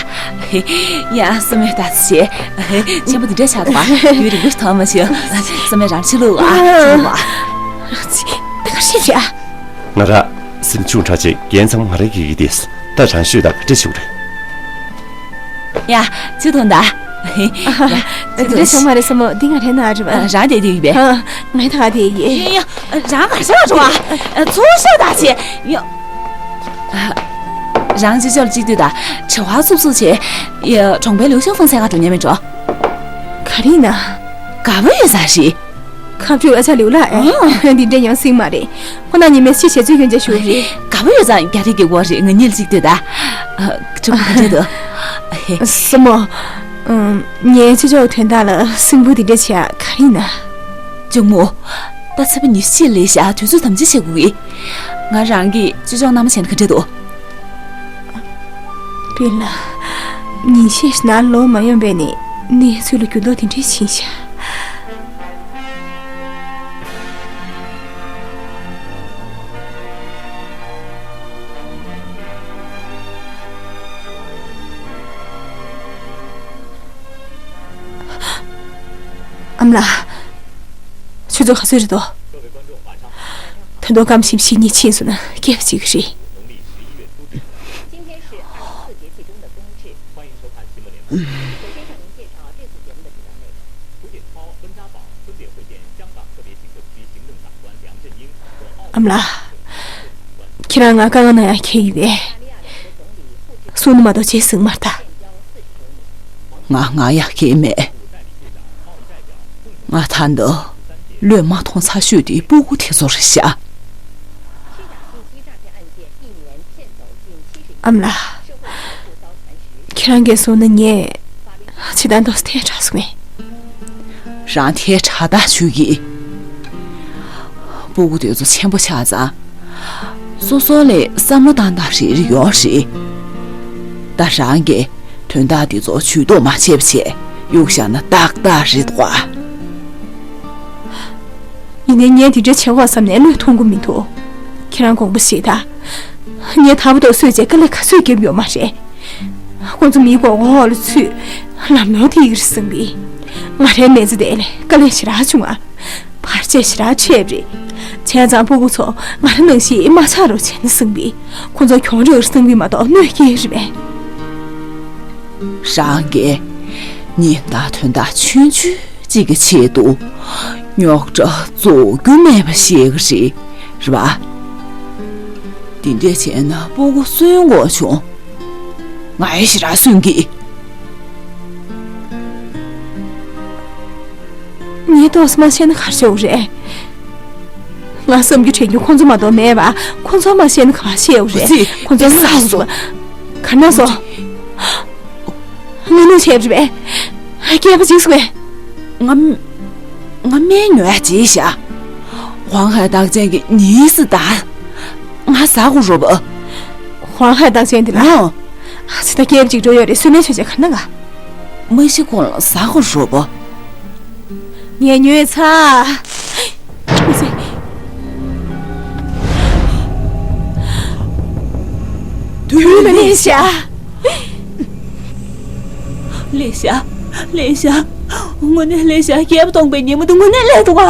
ཡ་བསམ་མེད་ལྟ་ཚེ་ཆེ། ཆེན་པོ་འདི་འདྲ་ཆགས་འདུག་པ། ཡུན་རིང་པོ་ཐོག་མ་ཆེ། བསམ་མེད་རང་ཆེ་ལུགས་ཨ། ཆེ་ལུགས་ཨ། ད་ག་ཤེས་བྱ། ང་ར་སེམས་ཆུང་དྲགས་ཆེ། རྒན་ཚང་མ་རེ་གི་གི་དེས་ད་རང་ཤོད་ད་ག་འདྲ་བྱུང་རེད། ཡ། ཆུ་འཐུང་ད། ཡ། ཆུ་འཐུང་། འདྲ་བྱུང་མ་རེད་སོ་མོ། འདི་ང་རེ་ན་རེད་པ། རང་དེ་དེ་ཡིན་པས། ང་ད་ག་དེ་ཡིན། ཡ་ཡ། རང་ག་ཤ་འགྲོ་བ། ཚུར་ཤོད་ད་ཆེ། ཡ། རང་ཅི་ཅོག་གཅིག་ལྟོས་ད། དྲི་བ་སུབ་སུབ་བྱས། ཡ། གྲོང་པའི་ལིའུ་ཤོ་ཧྥུང་ཚེ་ག་འགྲོ་ཉན་མེད་འགྲོ། ག་རེ་ཡིན་ན། དགའ་པོ་ཡོད་ས་ཞིག་ཁ་བྲོས་ཨ་ཅག་ལིའུ་ལགས་ཨེ། འདི་འདྲ་ཡང་སྲིད་མ་རེད། ཁོ་ན་ཉི་མས་ཅི་བྱེད་ཚུལ་སྐྱོན་ཅན་ཞུ་རེད། དགའ་པོ་ཡོད་ཙང་རྒྱ་རིགས་ཀྱི་སྐོར་རེད། ང་གཉིས་ལ་གཅིག་ལྟོས་ད། ཨ། གྲོགས་པོ་ག་འདྲ་འདུག་སྲིན་མོ། ཨམ། ངའི་ཅི་ཅོག་དོན་དག་ལ་སྲིན་པོ་འདི་འདྲ་བྱེད་ཡ་ག་རེ་ཡིན་ན། གཅུང་མོ། ད་ཚེས་པ་ཉི་ཤུ་གཅིག་ལས་བཞག་དུས་ཚོད་དམ་འཛིན་བྱེད་དགོས་ཀྱི། ང་རང་གིས་ཅི་ཅོག་མནའ་མ་བྱས་ན་ག་འདྲ་འདུག་པིན་ལགས། ཉིན་ཤས་ཤིག་ནང་ལོག་མ་ཡོང་བས་ནི་གནས་ཚུལ་ལ་འགྱུར་ལྡོག་དེ་འདྲས་ཕྱིན་ཤག་ཨ་མ་ལགས། ཆུ་ཚོད་ག་ཚོད་རེད་དོ། ད་དུང་སྐམ་ཞིམ་ཞིག་གཉིད་ཕྱིན་སོང་ན་སྐྱེས་པ་ཅིག་རེད། ཨ་མ་ལགས། ཁྱེད་རང་ང་དཀའ་ངལ་ནང་ཡང་འཁྱེར་ཡོད་པས། གསུང་ནི་མ་གཏོགས་བྱེད་སྲིད་མ་རེད་ད། ང་ང་ཡང་འཁྱེར་མེད། ང་ད་ལྟ་བློས་མ་ཐོངས་ཚ་ཤོས་དེ་སྤུ་གུ་དེ་ཚོ་རེད་ཤག་ཨ་མ་ལགས། ཁྱེད་རང་གིས་གསུངས་ན་ངས་ཇི་ལྟར་འདུག་སེ་ཐལ་དྲགས་སོང་ངས། རང་ཐལ་དྲགས་ད་བྱུང་གི། སྤུ་གུ་དེ་ཚོ་ཆེན་པོ་ཆགས་ཙང་། སོ་སོ་ལ་བསམ་བློ་བཏང་སྟངས་རེ་རེ་ཡོད་རེད། ད་རང་གིས་དོན་དག་འདི་ཚོ་ཇུས་གཏོགས་མ་བྱས་པ་བྱས་གཡུག་བཞག་ན་ཏག་ཏག་རེད་དོ། ཡིན་ནའི་ངས་འདི་འདྲ་བྱེད་དགོས་བསམ་ནས་བློས་ཐོངས་ཀྱི་མི་འདུག་ཁྱེད་རང་དགོངས་པ་བཞེས་དང་། ངས་དལ་བུ་དང་གསོས་བྱས་དཀའ་ལས་ག་ཚོད་བརྒྱབ་ཡོད་མ་རེད། ཁོང་ཚོ་མིའི་མགོ་སྐོར་འོག་ལ་ཚུད། ལམ་ནོར་དེ་ཡིན་གྱི་རེད་བསམ་པས། ང་རའི་མི་ཚེ་དེ་ལ་དཀའ་ལས་ཞེ་དྲག་བྱུང་ང་། བར་ཆད་ཞེ་དྲག་ཆེ་བ་རེད། བྱས་ཙང་སྤུ་གུ་ཚོ་ང་རང་ནང་བཞིན་མ་ཆགས་རོགས་བྱས་ན་བསམ་པས། ཁོང་ཚོ་གྱོང་རག་རེད་བསམ་པས་མ་གཏོགས་གནོད་སྐྱེལ་གྱི་རེད་པས། རང་གིས་ཉིན་ལྟར་དོན་དག་ཆུང་ཆུང་གཅིག་གི་ཆེད་དུ་རྙོག་དྲ་རྫོགས་རྒྱུ་མེད་པ་བཤད་གི་རེད། རེད་པ། འདི་འདྲས་བྱས་ན་སྤུ་གུ་གསོན་དགོས་བྱུང་། ང་ཡི་ཞེ་དྲག་གསོན་གི། ངས་ཏོག་ཙམ་མ་བཤད་ན་ག་རེ་བྱེད་དགོས་རེད། ང་བསམ་རྒྱུ་དྲན་རྒྱུ་ཁོང་ཚོ་མ་གཏོགས་མེད་པ། ཁོང་ཚོར་མ་བཤད་ན་ག་པར་བཤད་དགོས་རེད། ཙི། ཁོང་ཚོ་ང་ཟ་སོང་། ག་ན་སོང་། ངུ་ནུ་བྱས་པ་རེད་པས། སྐྱེས་པ་འཇིགས་སོང་ངས། ང་། ང་སྨན་ཉོ་ཡག་བྱས་ཤག་ཝང་ཧའེ་རྟགས་ཅན་གྱི་ནི་སི་ད། ང་ཟ་དགོས་རེད་པ། ཝང་ཧའེ་རྟགས་ཅན་དེ་ལ། ཨོ། ཨ་ཙི། ད་སྐྱེས་པ་འཇིགས་འགྲོ་ཡོད་རེད། གསོལ་སྨན་མཆོད་བྱས་ག་ན་ག་མ་ཤི་གོང་ལ་ཟ་དགོས་རེད་པ། ངས་ཉོས་ཚར། དུས་ལ་ལས་ཤག་ལས་ཤག་ལས་ཤག་དངོས་གནས་ལས་ཤག་སྐྱེས་བུ་སྟོང་པའི་ཉིན་མོ་དེ་དངོས་གནས་ལས་འདུག་ག་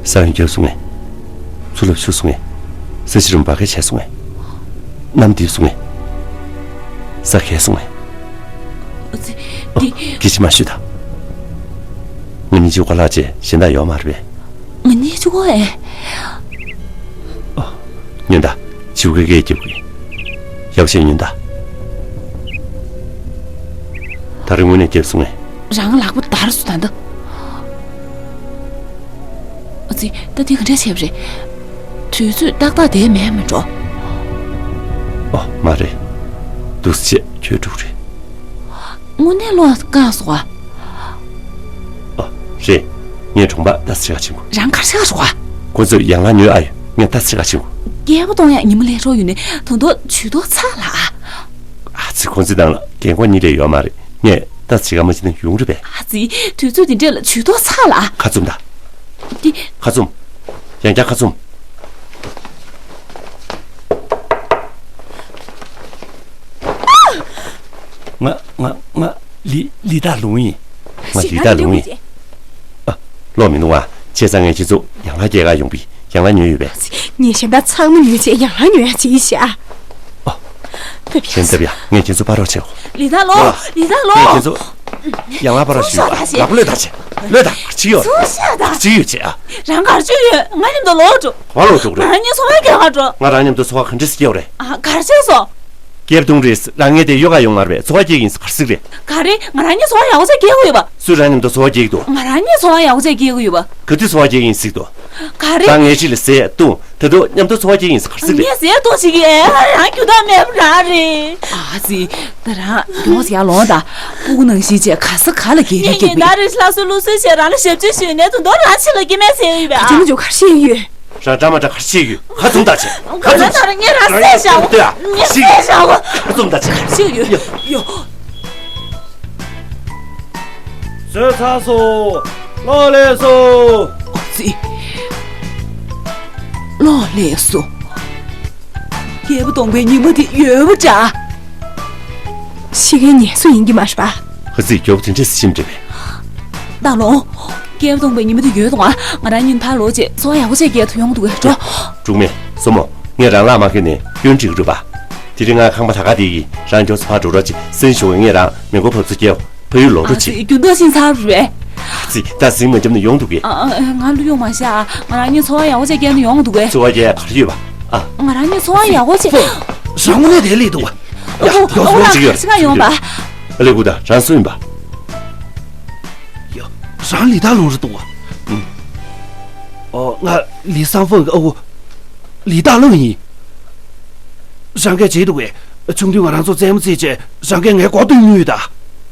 ས་ཡོམ་རྒྱབ་སོང་ངས། མཚོ་རླབས་འཕྱུར་སོང་ངས། ས་གཞི་རུམ་འབར་གས་བྱས་སོང་ངས། གནམ་རྡིབ་སོང་ངས། ས་གས་སོང་ངས། ཨ་ཙི། འདི། སྐད་ཆ་མ་ཤོད་ད། ང་གཉིས་གཅིག་པོ་ལྷག་བྱས་གཞན་དག་ཡོད་མ་རེད་པས། ང་གཉིས་གཅིག་པོ་ཨེ། ཨོ། ཉོན་ད། བྱིའུ་ཀེ་ཀེ་རྒྱབ་གི། ཡག་བྱས་ཉོན་ད། ད་རེས་དངོས་གནས་རྒྱབ་སོང་ངས། རང་ལག་པ་འདར་སོང་ད་འདི། ཨ་ཙི། ད་འདི་ག་འདྲས་བྱས་པ་རེད། དུས་ཚོད་ཏག་ཏག་དེ་མེད་མི་འགྲོ། ཨོ། མ་རེད། འདུག་སེ་བྱས་ཁྱོད་འགྲོ་གི་རེད། དངོས་གནས་བློ་བཀག་སོང་ཨ། ཨོ། རེད། ངས་གྲོང་པ་ལྟ་ས་ཅིག་ག་ཕྱིན་དགོས། རང་གར་ཆགས་སོང་ཨ། ཁོ་ཚོས་ཡང་ལ་ཉོས་ཨ་ཡོད། ངས་ལྟ་ས་ཅིག་ག་ཕྱིན་དགོས། སྐྱེས་པ་གཏོང་ཡག་ཉི་མ་ལས་འཕྲོ་ཡོད་ནས་ད་དུང་ཇུས་གཏོགས་ཚར་ལ་ཨ། ཨ་ཙི། ཁོ་ཚོའི་ནང་ལ་རྒན་གོག་གཉིས་ལས་ཡོད་མ་རེད། ངས་ལྟ་ས་ཅིག་ག་མ་ཕྱིན་ན་ཡོང་རེད་པས། ཨ་ཙི། དུས་ཚོད་འདི་འདྲས་ལ་ཇུས་གཏོགས་ཚར་ལ་ཨ། ཁ་བཙུམ་ད། འདི། ཁ་བཙུམ། ཡང་བསྐྱར་ཁ་བཙུམ། ང་ང་ང་ལི་ལི་ཏ་ལུང་ཡིན། ང་ལི་ཏ་ལུང་ཡིན། ཨ། ལོག་མི་འདུག་ཨ། བྱས་ཙང་ངས་ཁྱེད་ཚོ་ཡང་ལ་སྐྱེལ་ག་ཡོང་པས། ཡང་ལ་ཉོས་ཡོད་པས། ངས་གཞན་དག་ཚང་མ་ཉོས་བྱས་ཡང་ལ་ཉོ་ཡག་བྱས་ཤག་ཨ། སྟབས་ཡག་གཞན་སྟབས་ཡག་ངས་ཁྱེད་ཚོ་ཕར་རོགས་བྱེད། ལི་ཏ་ལུང་། ཨ། ལི་ཏ་ལུང་། ངས་ཁྱེད་ཚོ། ཡང་ལ་ཕར་རོགས་ཞུ། ཚུར་ཤོག་ད་ལག་པ་གློད་ད་བྱེད། གློད་ད། ག་རེ་བྱེད་ཀྱི་ཡོད། ཚུར་ཤོག་ད། ག་རེ་བྱེད་ཀྱི་ཡོད་བྱེད་ཨ། རང་ག་རེ་བྱེད་ཀྱི་ཡོད། ང་མཉམ་དུ་ལོག་འགྲོ། ག་པར་ལོག་འགྲོ་གི་རེད། ང་རང་གཉིས་འཚོ་བ་སྐྱེལ་ག་འགྲོ། ང་རང་མཉམ་དུ་འཚོ་བ་ག་འདྲས་སེ་སྐྱེལ་བ་རེད། ཨ། ག་རེ་བྱས་སོང་། སྐྱེས་བུ་དུང་རེད། རང་ངས་དེ་གཡོ་ག་ཡོང་ང་རེད་པས། འཚོ་བ་སྐྱེལ་གྱི་ཡིན་ཟེར་ག་རེ་ཟེར་གི་རེད། ག་རེ། ང་རང་གཉིས་འཚོ་བ་ཡག་པོ་ཅིག་སྐྱེལ་གྱི་ཡོད་པ། སུས་རང་མཉམ་དུ་འཚོ་བ་སྐྱེལ་གྱི་འདུག་ང་རང་གཉིས་འཚོ་བ་ཡག་པོ་ཅིག་སྐྱེལ་གྱི་ཡོད་པ། ག་དུས་འཚོ་བ་སྐྱེལ་གྱི་ཡིན་ཟེར་གྱི་འདུག་ག་རེ། ད་ངས་ཅིག་ལ་ཟས་བཏུང་། ད་དུང་མཉམ་དུ་འཚོ་བ་སྐྱེལ་གྱི་ཡིན་ཟེར་ག་རེ་ཟེར་གི་རེད། ངས་ཟས་བཏུང་བྱེད་ཀྱི་ཡོད། རང་རྒྱུ་དག་མེད་པ་རང་རེད། ཨ་ཙི། ད་རང་མགྱོགས་ཡར་ལོངས་དང་། སྤུ་གུ་ནང་བཞིན་བྱས་ག་ས་ག་ལ་སྒེར་རེ་ངས་སྐྱེལ་ངས་གྱི་ད་རེས་ལྷ་གསོལ་ལུག་གསོལ་བྱས་རང་ལ་ཞབས་ཕྱི་ཞུས་ནས་ད་དུང་རང་ཕྱི་ལ་སྐྱེལ་མེད་ཟེར་གྱི་ཡོད་པས། ཨ། དེ་མ་འཇོག་ག་རེ་བཤད་ཀྱི་ཡོད། རང་འདྲ་མ་འདྲ་ག་རེ་བཤད་ཀྱི་ཡོད། ཁ་བཙུམ་ད་བྱས། ཁ་བཙུམ། ད་རང་ངས་རང་བསད་བཞག་གོ། ལྟོས་ཨ། ངས་བསད་བཞག་གོ། ཁ་བཙུམ་ད་བྱས། བཤད་ཀྱི་ཡོད། ཡོ། བཟོས་ཚར་སོང་། གློག་ལས་སོང་། ཨ་ཙི། གློག་ལས་སོང་། སྐྱེས་བུ་སྟོང་པའི་ཉི་མ་དེ་ཡོད་པ་འདྲ། ཤི་མཁན་ངེད་ཚོ་ཡིན་གྱི་མ་རེད་པ། ཧ་ཙི། མགྱོགས་པོ་དེ་འདྲས་སེ་ཤི་མི་འགྲིག་པས། སྟག་ལོ། སྐྱེས་བུ་སྟོང་པའི་ཉི་མ་དེ་ཡོད་དང་ཨ། ང་རང་གཉིས་ཕར་ལོག་བྱས་འཚོ་བ་ཡག་པོ་བྱས་སྐྱེལ་ཐུབ་ཡོང་གི་འདུག་གས། འགྲོ། འབྲུག་མེ། སྲུ་མོ། ངས་རང་ལ་མ་ཁེལ་ནས་སྐྱོན་འགྲིག་རུ་བ། དེ་རིང་ང་ཁང་པ་ད་ག་དེ་གི་རང་མགྱོགས་སུ་ཕར་འགྲོ་རོགས་བྱེད། སེམས་ཤུགས་ངས་རང་མི་མགོ་བབས་ཚོ་སྐྱེལ། ཕ་ཡུལ་ལོག་འགྲོ་བྱེད། རྒྱུ་འདོགས་ཤིང་ཚར་རེད། ཙི། ད་ཟིང་མ་བརྒྱབ་ན་ཡོང་འདུག་གས། ཨ། ཨ། ང་བློ་ཡོང་མ་ཤག་ང་རང་གཉིས་འཚོ་བ་ཡག་པོ་བྱས་སྐྱེལ་ན་ཡོང་འདུག་གས། འཚོ་བ་སྐྱེལ་ག་རེ་ཡོད་པ། ཨ། ང་རང་གཉིས་འཚོ་བ་ཡག་པོ་བྱས། རང་དངོས་གནས་དེ་ལས་འདུག་བ། ཡ། ཨོ། མགྱོགས་སོང་། ཨོ། ཅིག་ཡོད། ཅིག་ཡོད་པ། ཨ་ལེ་ཀུ་ད་རང་སུ་ཡིན་པ། ཡ། རང་ལི་ཏཱ་ལུང་རེད་འདུག་བ། ཨུམ། ཨོ། ང་ལི་སང་ཧྥང་གི་ཨ་ཁུ། ལི་ཏཱ་ལུང་ཡིན། རང་གིས་བརྗེད་འདུག་གས། ཆུང་དུས་ང་རང་ཚོ་རྩེད་མོ་རྩེས་བྱས་རང་གིས་ངའི་མགོ་གཏུག་མྱོང་ཡོད་ད།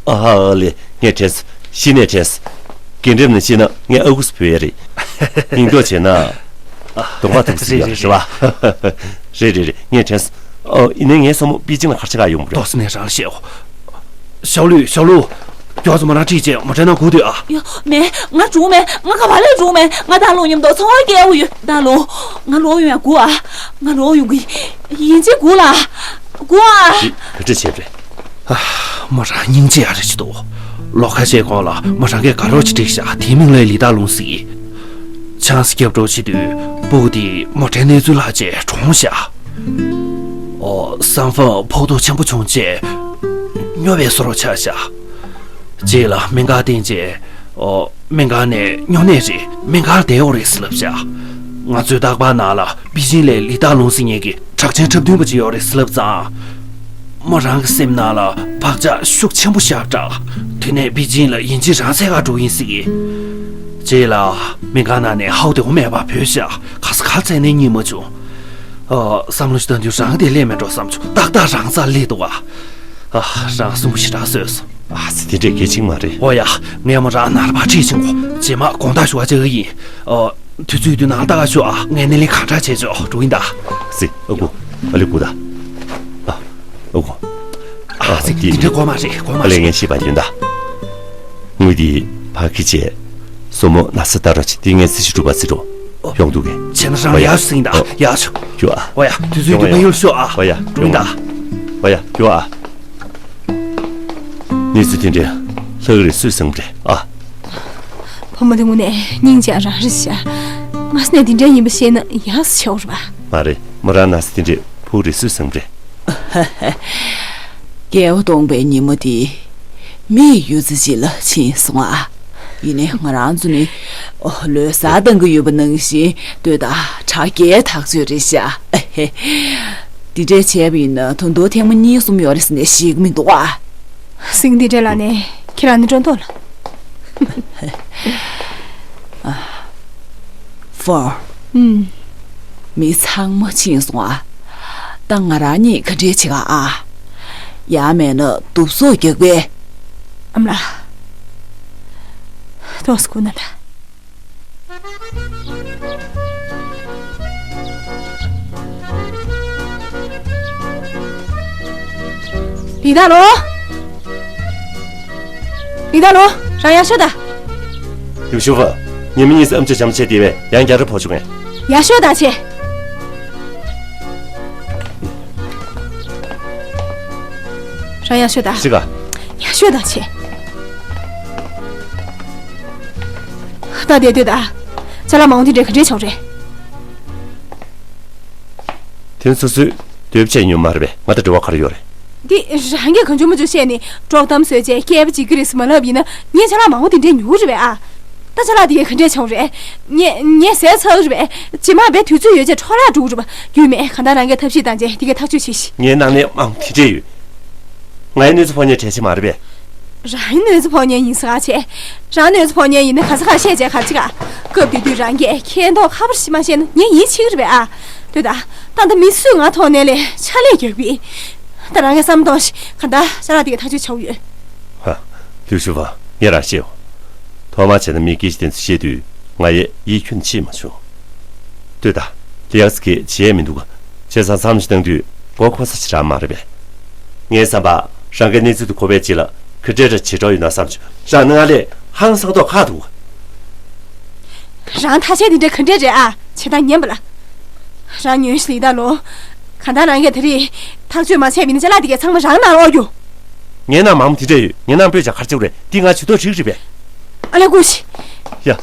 ཨ་ཧ། ཨ་ལེ། ངས་དྲན་སོང་། གཞི་ནས་དྲན་སོང་། རྒན་འགྲེམས་ནས་བཤད་ན་ངའི་ཨ་ཁུ་སུ་བོད་ཡ་རེད། སྙིང་ཐོག་བྱས་ན། གདོང་པ་ཐུག་སྲིད་ཡ་རེད་བ། རེད་རེད་རེད། ངས་དྲན་སོང་། ཨོ། ཡིན་ནའི་ངའི་སྲས་མོ་པེ་ཅིང་ལ་ག་རེ་བྱེད་ག་ཡོང་གི་རེད། ཏོག་ཙམ་ནས་རང་ལ་བཤད་འོ། ཞའོ་ལུའུ། ཞའོ་ལུའུ། མགྱོགས་ཙམ་མོ་རང་ཁྲིད་བྱས་མོ་ཊའི་ནང་སྒུག་སྡོད་ཨ། ཡ། མེད། ང་འགྲོ་མེད། ང་ག་པར་ལ་འགྲོ་མེད། ང་ཏཱ་ལུང་མཉམ་དུ་ཚོང་བ་སྐྱེལ་འོ་ཡོད། ཏཱ་ལུང་། ང་ལོག་ཡོང་ཡ་སྒུག་ཨ། ང་ལོག་ཡོང་གི་ཡིན། ཅིག་སྒུག་ལ། སྒུག་ཨ། འདི་ག་འདྲ་བྱས་པ་རེད། ཨ། མོ་རང་སྙིང་རྗེ་ཡ་རེ་ཅིག་འདུག་ལོ་ཁ་ཤས་གོང་ལ་མོ་རང་གིས་དགའ་རོགས་ཅིག་བསྒྲིགས་ཤག་དེའི་མིང་ལ་ལི་ཏཱ་ལུང་ཟེར་གི། ཆང་ས་རྒྱབ་འགྲོ་བྱེད་དུས་སྤུ་གུ་དེས་མོ་ཊའི་གནས་ཚུལ་ལྷག་བྱས་གྲོངས་ཤག་ཨོ། སང་ཧྥང་ཕོག་ཐུག་ཆེན་པོ་བྱུང་བྱས་སྨྱོ་བའི་བཟོ་འདྲ་ཆགས་ཤག་རྗེས་ལ་སྨན་ཁང་བསྟན་བྱས། ཨོ། སྨན་ཁང་ནས་སྨྱོ་ནད་རེད། སྨན་ཁང་བསྡད་ཡོད་རེད་ཟེར་ལབ་ཤག་ང་ཚོའི་རྟག་པར་ནང་ལ་པེ་ཅིང་ལ་ལི་ཏཱ་ལུང་ཟེར་མཁན་གྱི་གྲགས་ཅན་འཁྲབ་སྟོན་པ་ཅིག་ཡོད་རེད་ཟེར་ལབ་ཙང་། མོ་རང་གི་སེམས་ནང་ལ་བག་ཆགས་ཤུགས་ཆེན་པོ་ཞིག་སྐྲག་དེ་ནས་པེ་ཅིང་ལ་ཡིན་གཅིག་རང་འཚོལ་ག་འགྲོ་ཡིན་ཟེར་གི། རྗེས་ལ་སྨན་ཁང་ནང་ནས་ཧའོ་ཏེ་ཧུ་མེད་པར་བྲོས་ཤག་ག་ས་ག་འཚོལ་ནའི་རྙེད་མ་བྱུང་། ཨ། བསམ་བློ་ཞིག་བཏང་དུས་རང་དེ་སླེབས་མེད་འགྲོ་བསམ་བྱུང་། ཏག་ཏག་རང་རྩར་སླེབས་འདུག་ག་ཨ། རང་གསོན་པོ་ཞེ་དྲག་བཟོས་སོང་། ཨ་ཙི། དེ་འདྲས་གལ་ཆེན་མ་རེད། ཨོ་ཡ། ངས་མོ་རང་ནར་བ་ཁྲིད་ཕྱིན་གོ། རྗེས་མ་དགོང་དག་ཞུ་བ་བྱེད་ཀྱི་ཡིན། ཨོ། དུས་ཚོད་དུས་ནང་ལྟ་ག་ཤོག་ཨ། ངས་སྣེ་ལེན་གང་དྲག་བྱས་ཆོག་འགྲོ་ཡིན་ད། ཙི། ཨ་ཁུ། ཨ་ལེ་ཀུ་ད། ཨ། ཨ་ཁུ། ཨ་ཙི། འདི་འདྲས་དགོས་མ་རེད། དགོས་མ་རེད། ཨ་ལེ། ངས་ཤེས་པ་ཡིན་ད། དངུལ་འདི་ཕ་གི་བྱས། སྲུ་མོ་ན་ས་ལྟ་རོགས་བྱེད། འདི་ངས་རྩིས་ཞིབ་སྒྲུབ་པ་རྩིས་འགྲོ། ཡོང་འདུག་གས། བྱས་ན་རང་ཡར་སོང་ད། ཡར་སོང་། ཡོ་ཨ། ཨོ་ཡ། དུས་ཚོད་དུས་མ་ཡུལ་ཤོག་ཨ། ཨོ་ཡ། འགྲོ་ཡིན་ད། ཨོ་ཡ། ཡོ་ཨ། གནས་ཚུལ་དེ་འདྲའི་ལྷག་རེད། སུས་བཟང་པོ་རེད་ཨ། བུ་མོ་དེ་དངོས་གནས་སྙིང་རྗེ་རང་རེད་ཤག་ང་སེམས་ནས་དེ་འདྲ་ཡིན་པ་ཤེས་ན་ཡག་ས་ཆེ་བོ་རེད་པ། མ་རེད། མོ་རང་ན་ས་དེ་འདྲའི་ཕུགས་རེད། སུས་བཟང་པོ་རེད། རྒྱལ་བ་སྟོང་པའི་ཉིན་མོ་དེ་མིའི་ཡུལ་ཚོ་ཅིག་ལ་ཕྱིན་སོང་ཨ། ཡིན་ནའི་ང་རང་ཚོ་ནི་ལོ་གསར་གཏོང་གི་ཡོད་པ་ནང་བཞིན་ལྟོས་དང་། དྲ་རྒྱའི་ཐག་གཅོད་རེད་ཤག་འདི་འདྲས་བྱས་པ་ཡིན་ན་ད་དུང་ཐེངས་མ་གཉིས་གསུམ་ཡོད་རེད་ཟེར་ནས་ཞིག་མི་འདུག་ཨ། སེང་འདི་འདྲས་ལ་ནས་ཁྱེད་རང་ནི་སྤྲོ་མདོག་ལ། ཧྥོར། ཨུམ། མི་ཚང་མ་ཕྱིན་སོང་ཨ། ད་ང་རང་གཉིས་ག་འདྲས་བྱེད་ག་ཨ། ཡང་མེད་ན་གདུབ་སོགས་རྒྱག་པས། ཨ་མ་ལགས། ཏོག་ཙམ་སྒུག་ན་ད། ལི་ཏཱ་ལོ། ལི་ཏཱ་ལོ། རང་ཡར་ཤོག་ད། ལིའུ་ཞུ་ཧྥང་། ཉི་མ་གཉིས་ཙམ་ཨམ་ཅོག་འཇམ་བྱས་བསྡད་པས་ཡང་རྒྱ་རི་ཕོག་བྱུང་ངས། ཡར་ཤོག་ད་ཆེ། རང་ཡར་ཤོག་ད། ཤི་ག་ཡར་ཤོག་ད་ཆེ། ད་བསྡད་སྡོད་ད། ཅ་ལག་མང་པོ་དེ་འདྲས་ག་འདྲས་བྱུང་རེད། དེ་ཚོ་སོ་སོས་འདོད་པ་བྱས་ཉོས་མ་རེད་པས། ང་དང་འབྲེལ་བ་ག་རེ་ཡོད་རེད། འདི་རང་གིས་གང་བྱུང་མང་བྱུང་བཤད་ནས་དཀྲོག་གཏམ་བཟོས་བྱས་སྐད་པ་འཇིག་གི་རེད་ཟེར་མ་ལབ་ཡིན་ན་ངས་ཅ་ལག་མང་པོ་དེ་འདྲས་ཉོ་གི་རེད་པས་ཨ། ད་ཅ་ལག་དེ་གས་ག་འདྲས་བྱུང་རེད། ངས་ངས་ཟས་ཚར་གི་རེད་པས། རྗེས་མ་བས་དུས་ཚོད་ཡོད་ཚད་འཕྲོ་བརླག་འགྲོ་གི་རེད་པ། རྒྱུས་མེད། གང་ལྟར་རང་གིས་ཐབས་ཤེས་བཏང་བྱས་དེ་གས་ཐག་གཅོད་བྱེད་ཤིག་ངའི་ནང་ནས་མང་པོ་དེ་འདྲས་ཡོད། ང་ཡི་གནོད་འཚེ་ཕོག་མཁན་གྲལ་ཆེ་མ་རེད་པས། རང་ཡི་གནོད་འཚེ་ཕོག་མཁན་ཡིན་ཟེར་ག་བྱས། རང་གནོད་འཚེ་ཕོག་མཁན་ཡིན་ན་ག་ས་ག་བཤད་བྱས་ག་རེ་བྱེད་ག་སྐབས་དེ་དུས་རང་གིས་ཁྱེད་མདོག་ཁ་པོ་ཞིག་མ་བཤད་ན་ངས་ཡིད་ཆེས་ཀྱི་རེད་པས་ཨ། ལྟོས་དང་། ད་ལྟ་མི་སུས་ང་མཐོང་ནའི་ལས་ཕྱག་ལས་རྒྱག་གི་ཡིན། ད་རང་གིས་བསམ་བློ་གཏོང་ཞིག་གང་ལྟར་ཅ་ལག་དེ་གས་ཐག་གཅོད་བྱ་འོ་ཡོད། ཧ། ལིའུ་ཞུ་ཧྥང་། ངས་རང་བཤད་འོ། ཐོག་མར་བྱས་ན་མི་སྐད་ཆ་དེ་ཚོ་བཤད་དུས་ང་ཡི་ཡིད་ཁྱོན་ཆེས་མ་བྱུང་། ལྟོས་དང་། ལི་ཡང་སི་གིས་བྱས་མི་འདུག་ག་བྱས་ཙང་བསམ་བློ་ཞིག་བཏང་དུས་མགོ་འཁོར་ས་ཞིག་རང་མ་རེད་པས། ངའི་བསམ་པར་རང་གིས་གནས་ཚུལ་དེ་གོ་བའི་རྗེས་ལ་ག་འདྲས་འདྲ་བྱེད་འགྲོ་ཡོད་ན་བསམ་བྱུང་། རང་ནང་ལས་ཧང་སང་མདོག་ཁ་འདུག་རང་ཐ་ཆད་དེ་འདྲ་ག་འདྲས་རེད་ཨ། བྱེད་སྟངས་ངན་པ་ལ། རང་ཉོན་ཞིག་ལི་ཏཱ་ལོ། གང་ལྟར་རང་གིས་ད་རེས་ཐག་གཅོད་མ་བྱས་པ་ཡིན་ན་ཅ་ལག་དེ་གས་ཚང་མ་རང་ནང་ལ་འོར་རྒྱུ། ངའི་ནང་མང་པོ་དེ་འདྲས་ཡོད། ངའི་ནང་སྤོས་བྱས་ག་རེ་བྱེད་དགོས་རེད། འདི་ང་ཇུས་གཏོགས་བྱེད་ཀྱི་རེད་པས། ཨ་ལས་ཀུ་ཤི། ཡ།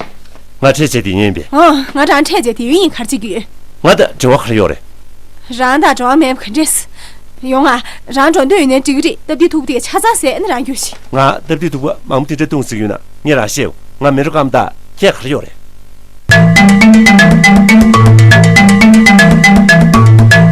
ང་ཁྲལ་བྱས་དེ་ཡིན་པས། ཨང་། ང་རང་ཁྲལ་བྱས་དེ་ཡིན། ག་རེ་བྱེད་ཀྱི་ཡོད། ང་དང་འབྲེལ་བ་ག་རེ་ཡོད་རེད། རང་དང་འབྲེལ་བ་མེད་པ་ག་འདྲས། ཡོང་ང་། རང་འགྲོ་འདོད་ཡོད་ནའི་འགྲིག་གི་རེད། སྟབས་བདེ་ཐུག་པ་དེ་གས་ཆ་ཚང་ཟས་ནི་རང་རྒྱུགས་ཤིག་ང་སྟབས་བདེ་ཐུག་པ་མང་པོ་དེ་འདྲ་བཏུང་ཟིན་ཡོད་ན་ངས་རང་བཤད་འོ། ང་མེ་རོ་སྐམ་ད་ཁྱད་ག་རེ་ཡོད་རེད།